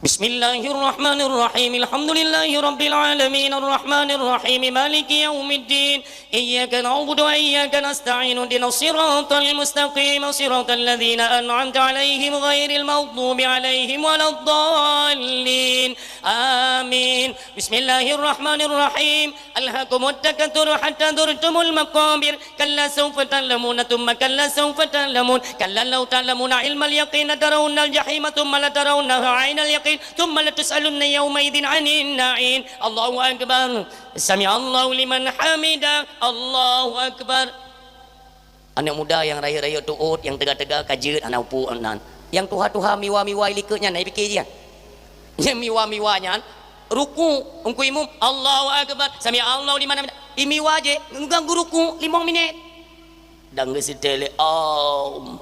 Bismillahirrahmanirrahim. Alhamdulillahi rabbil alamin. Arrahmanirrahim. Maliki yaumiddin. Iyyaka na'budu wa iyyaka nasta'in. Ihdinas siratal mustaqim. Siratal ladzina an'amta 'alaihim ghairil maghdubi 'alaihim waladdallin. Amin. Bismillahirrahmanirrahim. Alhakumut takatsur hatta zurtumul maqabir. Kalla sawfa ta'lamuna tsumma kalla sawfa ta'lamun. Kalla law ta'lamuna 'ilmal yaqin latarawunnal jahima tsumma latarawunnaha 'ainal yaqin tsumma latus'alunna yauma'idzin 'anin na'im. Allahu akbar. Sami'allahu liman hamidah. Allahu akbar. Aneuk muda nyang rayeuk-rayeuk tuôt, nyang teuga-teuga ka jeuet hana upuk nan. Nyang tuha-tuha miwa-miwa ilikot nyan, na ipike jih nyan. Nyang miwa-miwa nyan, ruku, teungku imum, Allahu Akbar, sami Allahu liman hamidah. Imiwa jih, geuruku limong minét. Dan geuseutée lé, "Om."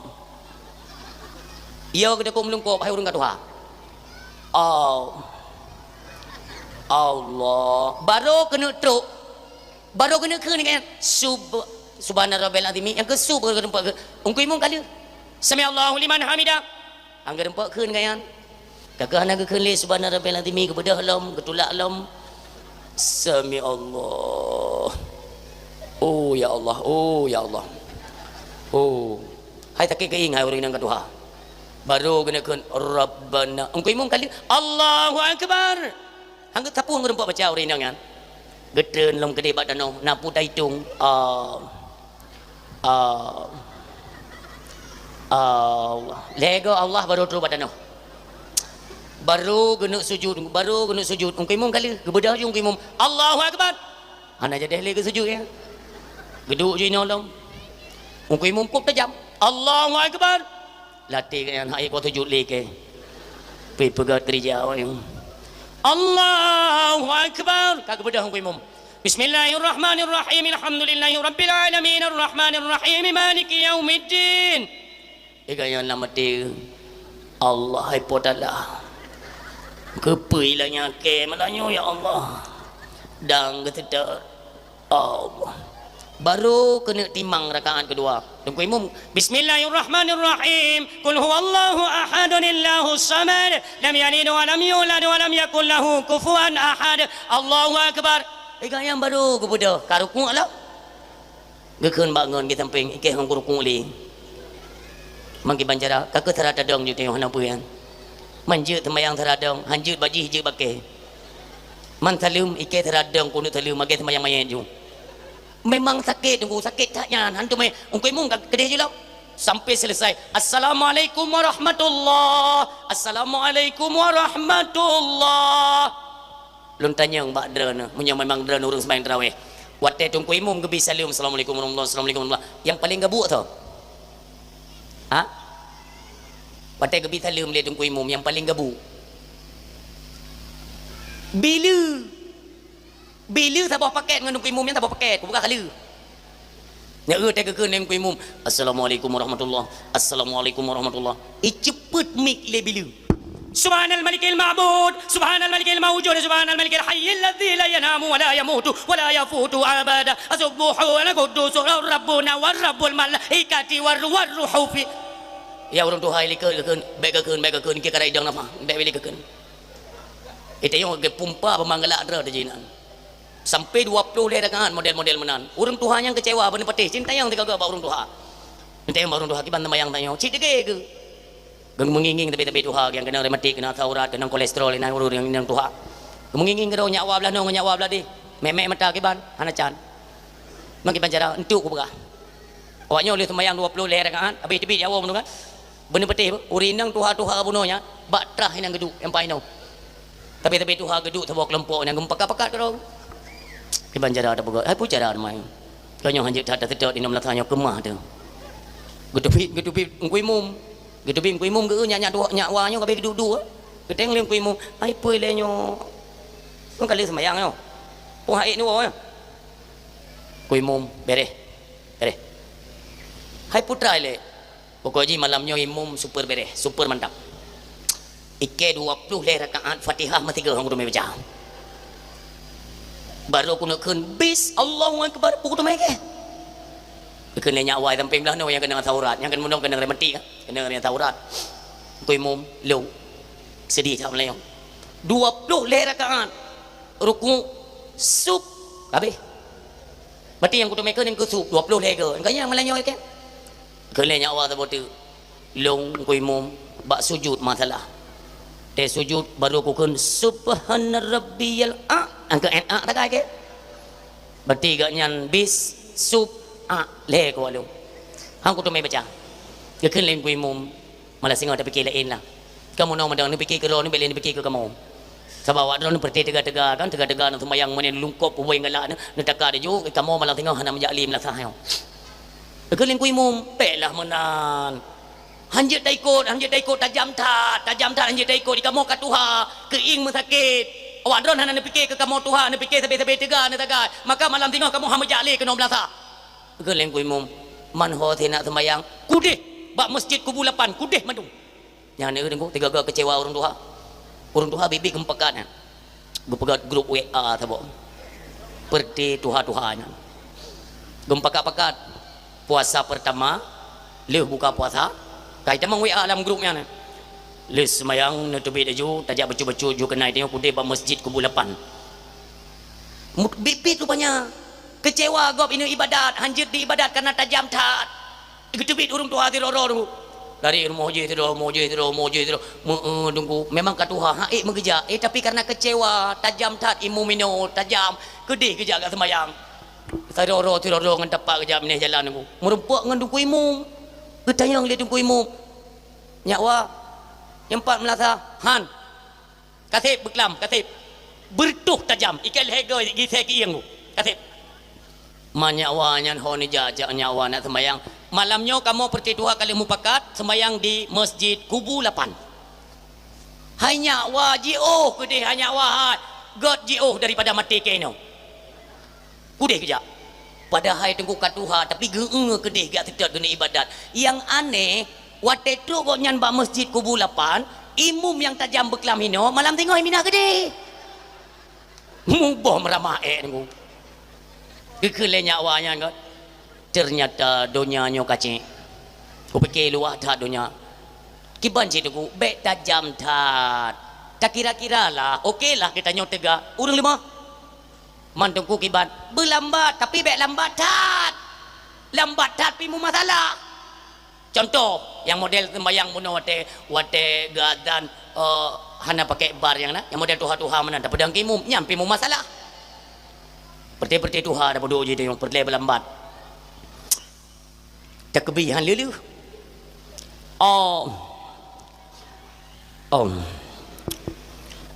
Yo geuteukok meulungkop, hai ureuëng ka tuha. "Om. Allah." Barô keuneuk trok. Barô keuneuk kheun nyan, sub-, subhana rabbil azimi, nyang keu sub keu teumpat keu, teungku imum ka lheueh. Sami Allahu liman hamidah. Nyang keu teumpat kheun nyan. Ka keuh hana geukheun lé subhana rabbil azimi, geubeudôh lom, geutulak lom. Sami Allah. Oh ya Allah, oh ya Allah. Oh. Hai sakét keuieng hai ureueng inong ka tuha. Baru geuneuk kheun Rabbana. Engkau imum kali Allahu Akbar. Hang geusapeue hang geureumpok baca ureueng inong nyan. Geutreun lom keudeh bak tanoh, na peue taitong. Ah. Ah. Ah. Lhèe goe Allah baru trôh bak tanoh. Baru geuneuk sujud, baru geuneuk sujud. Engkau imum kali, geubeudôh ju engkau imum. Allahu Akbar. Hana jadeh lé geusujud ya. Geuduek ju inoe lom. Engkau imum kôp tajam. Allahu Akbar. Lateh nyan hai kuat sujud lé ke. Pi peugah kerja awak nyan. Allahu Akbar. Ka geubeudôh engkau imum. Bismillahirrahmanirrahim. Alhamdulillahi rabbil alamin. Arrahmanirrahim. Maliki yaumiddin. Iga nyan na maté. Allah hai Po Taala. Keupeue ilanya ke malanyo ya Allah. Dan geuteuteu Allah. Baru keuneuk timang rakaat keudua. Teungku imum, Bismillahirrahmanirrahim. Qul huwallahu ahadun Allahus samad. Lam yalid wa lam yulad wa lam yakul lahu kufuwan ahad. Allahu Akbar. Iga nyan baru geubeudôh. Ka rukuk lom. Geukheun bak ngon geusampéng, ikeh ngon gurukung lé. Mangkiban cara, ka keuh sara tadong jeuet tanyoe hana peue nyan. Man jeuet seumayang sara dong, han jeuet bak jih jeuet bak kèe. Man saleuem, ikeh sara dong keuneuk saleuem, lagèe seumayang manyét ju. Memang sakét, teungku, sakét that nyan. Han teumé, engkau imum ka keudeh jilop. Sampai selesai. Assalamualaikum warahmatullah. Assalamualaikum warahmatullah. Lôn tanyong bak droeneuh, meunyoe memang droeneuh ureueng seumayang tarawih, watèe teungku imum geubi saleuem, "Assalamualaikum warahmatullah, assalamualaikum warahmatullah," nyang paleng gabuk soe? Ha? Watèe geubi saleuem lé teungku imum, nyang paleng gabuk? Bileue. Bileue saboh pakèt ngon teungku imum nyan saboh pakèt, kubuka kali. Nyan, eh, teuka keu neng ku imum, "Assalamualaikum warahmatullah, assalamualaikum warahmatullah." Iceupet mik lé bileue. Subhanal malikil ma'bud, subhanal malikil maujud, subhanal malikil hayyil ladzi la yanamu wa la yamutu wa la yafutu abada. As-subbuhu wal quddusu rabbuna wa rabbul malaikati war, war ruhu fi. Ya ureueng tuha, likot geukheun, bèk geukheun, bèk geukheun, keu ka idong nafah, bèk likot geukheun. Itayong geupumpa peumanggala droe teujinan. Sampai dua ploh lhèe rakaat model-model meunan. Ureueng tuha nyang keucewa beuneupeutéh, cit tanyong sigoe bak ureueng tuha. Tanyong bak ureueng tuha, "Kiban seumayang tanyoe?" Cit degé geuh. Geumeungieng-ngieng tabé-tabé tuha, nyang keunong rematik, keunong asam urat, keunong kolesterol, inan ureueng nyang tuha. Geumeungieng-ngieng keudroe nyak wa blah nyoe, nyak wa blah deh. Mèk-mèk mata kiban, hana can. Meukiban cara, entuk kupeugah. Awak nyoe lheueh seumayang dua ploh lhèe rakaat, habéh teubiet jawoe meunurot. Beuneupeutéh, ureueng inong tuha-tuha bunoe nyan, bak trah inong geuduek, nyang paih nyoe. Tapi-tapi tuha geuduek saboh keulompok nyang geupakat-pakat keudroe. Kiban cara tapeugah, hai peue cara teuma. Tanyoe hanjeuet that taseutôt inong meunasah nyoe keumah teuh. Geuteubiet, geuteubiet Teungku Imum. Geuteubiet Teungku Imum geu nyak, nyak tuha, nyak wa nyoe ka habéh geuduek-duek. Geutanyong lé Teungku Imum, "Hai peue ilèe nyoe? Nyoe ka lheueh seumayang nyoe. Peue hak ék neuwoe nyoe?" Teungku Imum, "Beréh. Beréh." "Hai peue teuma ilèe?" Pokok jih malam nyoe imum super beréh, super mantap. Ikèe dua ploh lhèe rakaat Fatihah meusigoe hana kuteumé baca. Baru kuneuk kheun bis Allahu Akbar, peue kuteumé ikèe. Kheun lé nyak wa i sampéng blah nyoe nyang keunong asam urat, nyang keunong, keunong rematik, keunong asam urat. Teungku Imum, lôn seudeh that meulayeue. Dua ploh lhèe rakaat, rukuk, sub, habéh. Berarti nyang kuteumé kheun nyang keu sub, dua ploh lhèe goe. Nyang nyan meulayeue ikèe. Kheun lé nyak wa saboh teuk, lôn Teungku Imum bak sujud masalah. Teuh sujud baru kukheun subhana rabbiyal a. Angka n a tagai ke? Berarti gobnyan bis sub a lhèe kuat lôn. Hana kuteumé baca. Geukheun lé Teungku Imum, malah singoh tapike laén lah. Kamoe nyoe meudang neupike keu droeneuh, bèk lé neupike keu kamoe. Sabab awak droeneuh peureté teuga-teuga kan, teuga-teuga neuseumayang meunyoe lungkop ubé galak neu, neutaka laju, kamoe malam singoh hana meujak lé meulasah nyoe. Geukheun lé Teungku Imum, bèk lah meunan. Hanjeuet taikot, hanjeuet taikot, tajam that, tajam that hanjeuet taikot, di kamoe ka tuha, keuieng meusakét. Awak droeneuh hana neupike keu kamoe tuha, neupike sabé-sabé teuga neusagai. Maka malam singoh kamoe hana meujak lé keunoe meulasah. Geukheun lé Teungku Imum, man ho seuneuk seumayang, kudeh bak meuseujid kubu lapan, kudeh mandum. Nyan Teungku, teuga-teuga keucewa ureueng tuha. Ureueng tuha biet-biet geumeupakat nyan. Geupeugöt grup W A saboh. Peureté tuha-tuha nyan. Geumeupakat-pakat puasa peurtama, lheueh buka puasa, ka itamong W A lam grup nyan. Lheueh seumayang neuteubiet laju, tajak bacut-bacut ju keunoe tanyoe kudeh bak meuseujid kubu lapan. Mut-, bit-bit rupanya. Kecewa gob inong ibadat, hanjeuet di ibadat karena tajam that. Geuteubiet ureuëng tuha sidroe-droe tu. Dari rumoh jih sidroe, rumoh jih sidroe, rumoh jih sidroe. Meu-, eh, Teungku, memang ka tuha, ha, ék meugeujak. Eh, tapi karena kecewa, tajam that imum inoe, tajam. Keudeh geujak ka seumayang. Sidroe-droe, sidroe-droe ngon tapak geujak binéh jalan Teungku. Meurumpok ngon Teungku Imum. Geutanyong lé Teungku Imum. Nyak wa, nyang pat meulasa, han. Kaseb beuklam, kaseb. Beureutoh tajam, ikat lhée goe gisa keuieng. Kaseb. Ma nyak wa nyan ho neujak, jak nyak wa nak seumayang. Malam nyoe kamoe peureutôh tuha ka lheueh mupakat seumayang di Masjid Kubu Lapan. Hai nyak wa jiôh keudeh, hai nyak wa hai. Gét jiôh daripada maté keunoe. Keudeh geujak. Padahai Teungku ka tuha, tapi geu-eu keudeh geujak seutôt keuneuk ibadat. Nyang aneh, watée trok gobnyan bak Masjid Kubu Lapan, imum nyang tajam beuklam inoe, malam singoh minah keudeh. Muboh meuramah ék Teungku. Geukheun lé nyak wa nyan kan. Ternyata donya nyoe kacik. Kupike luwah that donya. Kiban cit Teungku, bék tajam that. Takira-kira lah, oke lah geutanyoe teuga. Ureuëng leumah. Man Teungku kiban, beulambat, tapi bék lambat that. Lambat that pih meumasalah. Contoh, nyang model seumbahyang bunoe watée, watée geuazan, eh, hana pakai bar nyang na, nyang model tuha-tuha meunan, tapeudong keu imum, nyan pih meumasalah. Peureté-peureté tuha tapeuduek jih, peureté beulambat. Takeubi han lheueh-lheueh. Oh. Oh.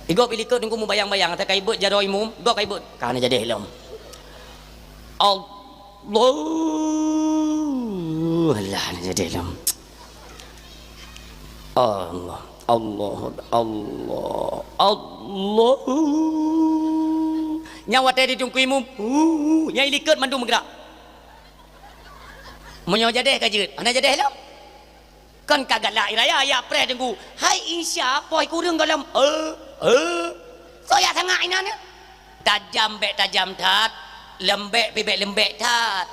Igob ilikot Teungku mubayang-bayang, ata ka ibeuet jaroe imum, gob ka ibeuet, ka hana jadeh lom. Allah. Alah, hana jadeh lom. Allah, Allah, Allah, Allah. Nyan watée di Teungku imum, uh, nyan ilikot mandum meugerak. Meunyoe jadeh ka jeuet, hana jadeh lom. Kon ka galak raya, ya preh Teungku. Hai Isya, poh kureueng gohlom. Eh, eh. Soe jak sangat inan nyan? Tajam bék tajam that, leumbek pih bék leumbek that.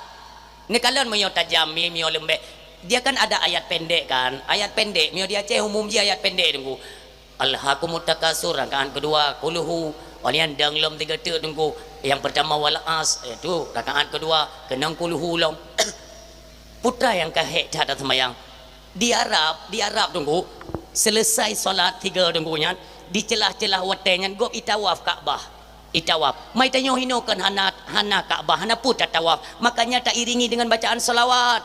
Neukalon meunyoe tajam, mi-, meunyoe leumbek. Dia kan ada ayat pendek kan? Ayat pendek, meunyoe di Aceh umum jih ayat pendek Teungku. Alhakumut takasur, rakaat keudua, kulhu. Walian dang lom tiga teuk Teungku. Yang pertama wal as, itu rakaat keudua, keunong kulhu lom. Putra nyang ka hék that seumayang. Di Arab, di Arab Teungku, selesai salat tiga Teungku nyan, di celah-celah watée nyan gob itawaf Ka'bah. Itawaf. Mai tanyoe hinoe kan hana, hana Ka'bah, hana peue tatawaf. Makanya tairingi dengan bacaan salawat.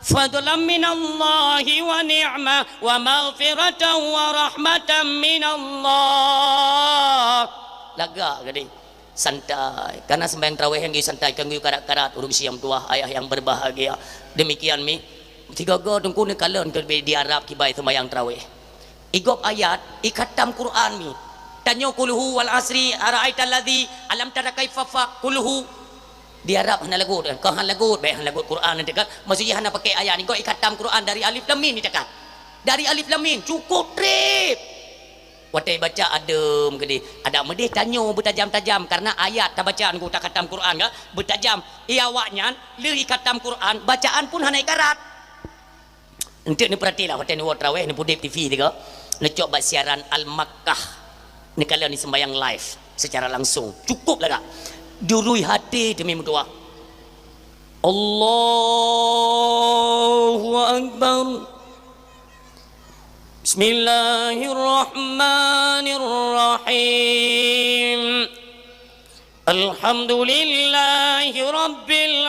Fadlan minallahi wa ni'mah wa maghfiratan wa rahmatan minallah. Lagak geude. Santai. Karena sembahyang tarawih nyang santai, kan geuyue karat-karat, ureuëng siang tuah, ayah yang berbahagia. Demikian mi. Tiga go Teungku neukalon keu di Arab kiban sembahyang tarawih. Igob ayat, ikhatam Quran mi. Tanyoe kulhu wal asri, ara'aital ladzi, alam tara kaifa fa, kulhu. Di Arab hana lagot, keu hana lagot, bék hana lagot Quran nanti kan. Maksud jih hana pakai ayat ni, igob ikhatam Quran dari alif lam mim ni takat. Dari alif lam mim, cukup treb. Watée baca adem keudeh, adak meudeh tanyoe beutajam-tajam karena ayat tabaca Teungku takhatam Quran ka, beutajam. Iya awaknyan lheueh ikhatam Quran, bacaan pun hana ikarat. Enteuk neupeuratilah watée neuwoe tarawih, neupudeb T V tiga, neucok bak siaran Al-Makkah. Neukalon ni sembahyang live secara langsung. Cukup lagak. Durui hati demi meudoa. Allahu Akbar. Bismillahirrahmanirrahim. Alhamdulillahi rabbil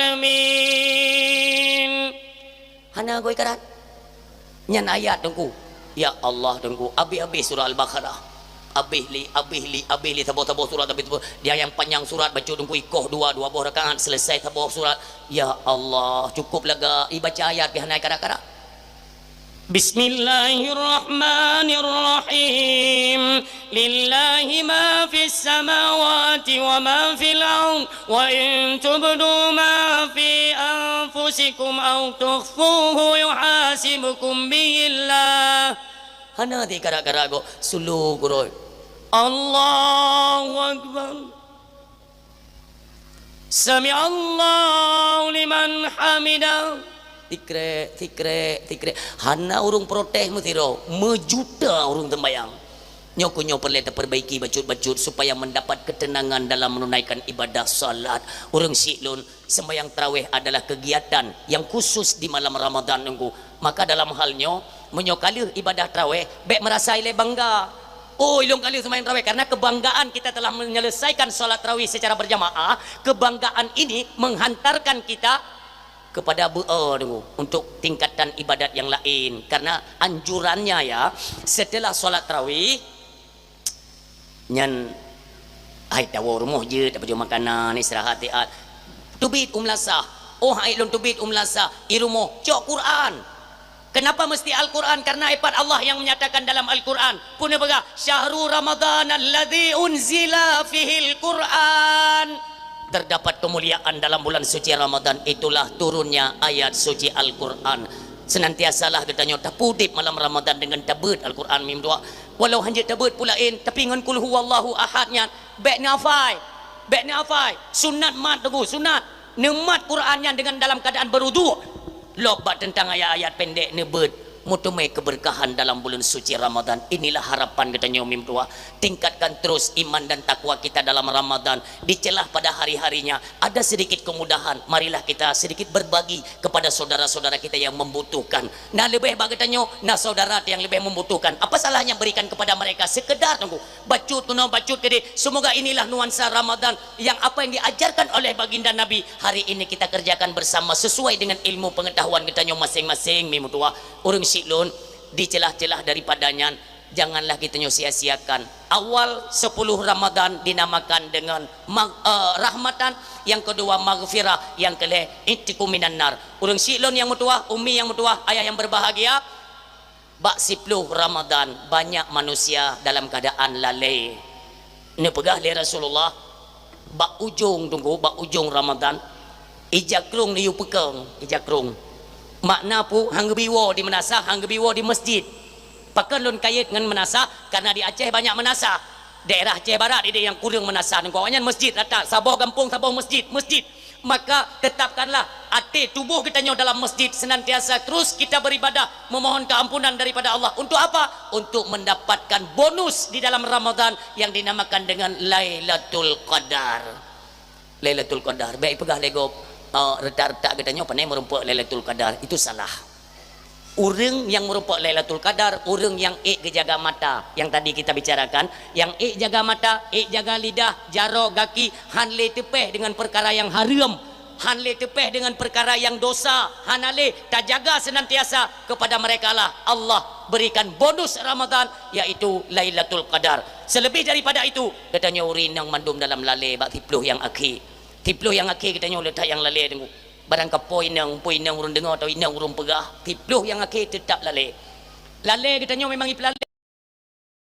alamin. Hana goi karat. Nyan ayat Teungku. Ya Allah Teungku, abéh-abéh surah Al-Baqarah. Abéh li, abéh li, abéh li saboh-saboh surat, abéh saboh. Dia nyang panyang surat baca Teungku ikoh dua, dua boh rakaat selesai saboh surat. Ya Allah, cukup lagak ibaca ayat pih hana karat-karat. Bismillahirrahmanirrahim. Lillahi ma fis samawati wa ma fil ard, wa in tubdu ma fi anfusikum aw tukhfuhu yuhasibukum bihillah. Hana tikarat-karat go, sulu guroi. Allahu Akbar. Sami'allahu liman hamidah. Tikrek, tikrek, tikrek. Hana ureuëng protes meusidroe, meujuta ureuëng sembahyang. Nyoe keuh nyoe peureulée tapeurbaiki bacut-bacut supaya mendapat ketenangan dalam menunaikan ibadah salat. Ureuëng syiek lôn, sembahyang tarawih adalah kegiatan yang khusus di malam Ramadan nunggu. Maka dalam hal nyoe, meunyoe ka lheueh ibadah tarawih, bék meurasa ilée bangga. Oh, ilôn ka lheueh sembahyang tarawih, karena kebanggaan kita telah menyelesaikan salat tarawih secara berjamaah, kebanggaan ini menghantarkan kita kepada beu-, oh, tunggu, untuk tingkatan ibadat yang lain. Karena anjurannya, ya, setelah salat tarawih, nyan, hai, tawoe rumoh jeuet, tapajoh makanan, istirahat, tiat. Teubiet u meulasah. Oh, hai, lôn teubiet u meulasah, i rumoh, cok Quran. Kenapa mesti Al-Quran? Karena ipat Allah yang menyatakan dalam Al-Quran. Pun dia peugah, "Syahru Ramadan alladzi unzila fihil Quran." Terdapat kemuliaan dalam bulan suci Ramadan, itulah turunnya ayat suci Al-Quran. Senantiasalah geutanyoe tapeudeb malam Ramadan dengan tabeuet Al-Quran mim dua. Walau hanjeuet tabeuet pula in, tapi ngon kul huwallahu ahad nyan, bék neuhafai. Bék neuhafai. Sunat mat teungku, sunat. Neumat Quran nyan dengan dalam keadaan beruduk. Lok bak tentang ayat-ayat pendek neubeuet, meuteumé keberkahan dalam bulan suci Ramadan. Inilah harapan geutanyoe mim dua. Tingkatkan terus iman dan takwa kita dalam Ramadan. Dicelah pada hari-harinya, ada sedikit kemudahan. Marilah kita sedikit berbagi kepada saudara-saudara kita yang membutuhkan. Nah, leubeh bak geutanyoe, nah saudara yang lebih membutuhkan. Apa salahnya berikan kepada mereka sekedar tunggu. Bacut keunoe, bacut keudeh. Semoga inilah nuansa Ramadan yang apa yang diajarkan oleh Baginda Nabi hari ini kita kerjakan bersama sesuai dengan ilmu pengetahuan geutanyoe masing-masing, mim dua. Ureuëng syiek lôn, dicelah-celah daripada nyan, janganlah geutanyoe sia-siakan. Awal sepuluh Ramadan dinamakan dengan mag-, eh, rahmatan, yang kedua maghfirah, yang kelhée itqu minan nar. Ureuëng syiek lôn nyang meutuwah, umi nyang meutuwah, ayah yang berbahagia, bak siploh Ramadan, banyak manusia dalam keadaan lalée. Neupeugah lé Rasulullah, bak ujong tunggu, bak ujong Ramadan, ija krong neuyue peukeung, ija krong. Makna pu, han geubi woe di meunasah, han geubi woe di masjid. Pakon lôn kayét ngon meunasah? Karena di Aceh banyak meunasah. Daerah Aceh Barat ideh nyang kureueng meunasah. Ngon awaknyan masjid rata, saboh gampông, saboh masjid, masjid. Maka tetapkanlah até tuboh geutanyoe dalam masjid, senantiasa terus kita beribadah, memohon keampunan daripada Allah. Untuk apa? Untuk mendapatkan bonus di dalam Ramadan yang dinamakan dengan Lailatul Qadar. Lailatul Qadar. Bék peugah lé gob, eh, retak-retak geutanyoe panai meurumpok Lailatul Qadar. Itu salah. Ureuëng nyang meurumpok Lailatul Qadar, ureuëng nyang ék geujaga mata, yang tadi kita bicarakan, nyang ék jaga mata, ék jaga lidah, jaroe, gaki, han lé teupéh deungon peukara nyang hareuem, han lé teupéh deungon peukara nyang dosa, hana lé, tajaga senantiasa. Kepada merekalah Allah berikan bonus Ramadan, yaitu Lailatul Qadar. Selebih daripada itu, geutanyoe ureuëng inong mandum dalam lalée bak siploh nyang akhé. Siploh nyang akhé geutanyoe le that nyang lalée teungku. Barang kapoe inong, peue inong ureuëng deungoe atau inong ureuëng peugah, siploh nyang akhé teutap lalée. Lalée geutanyoe memang ipeulalée.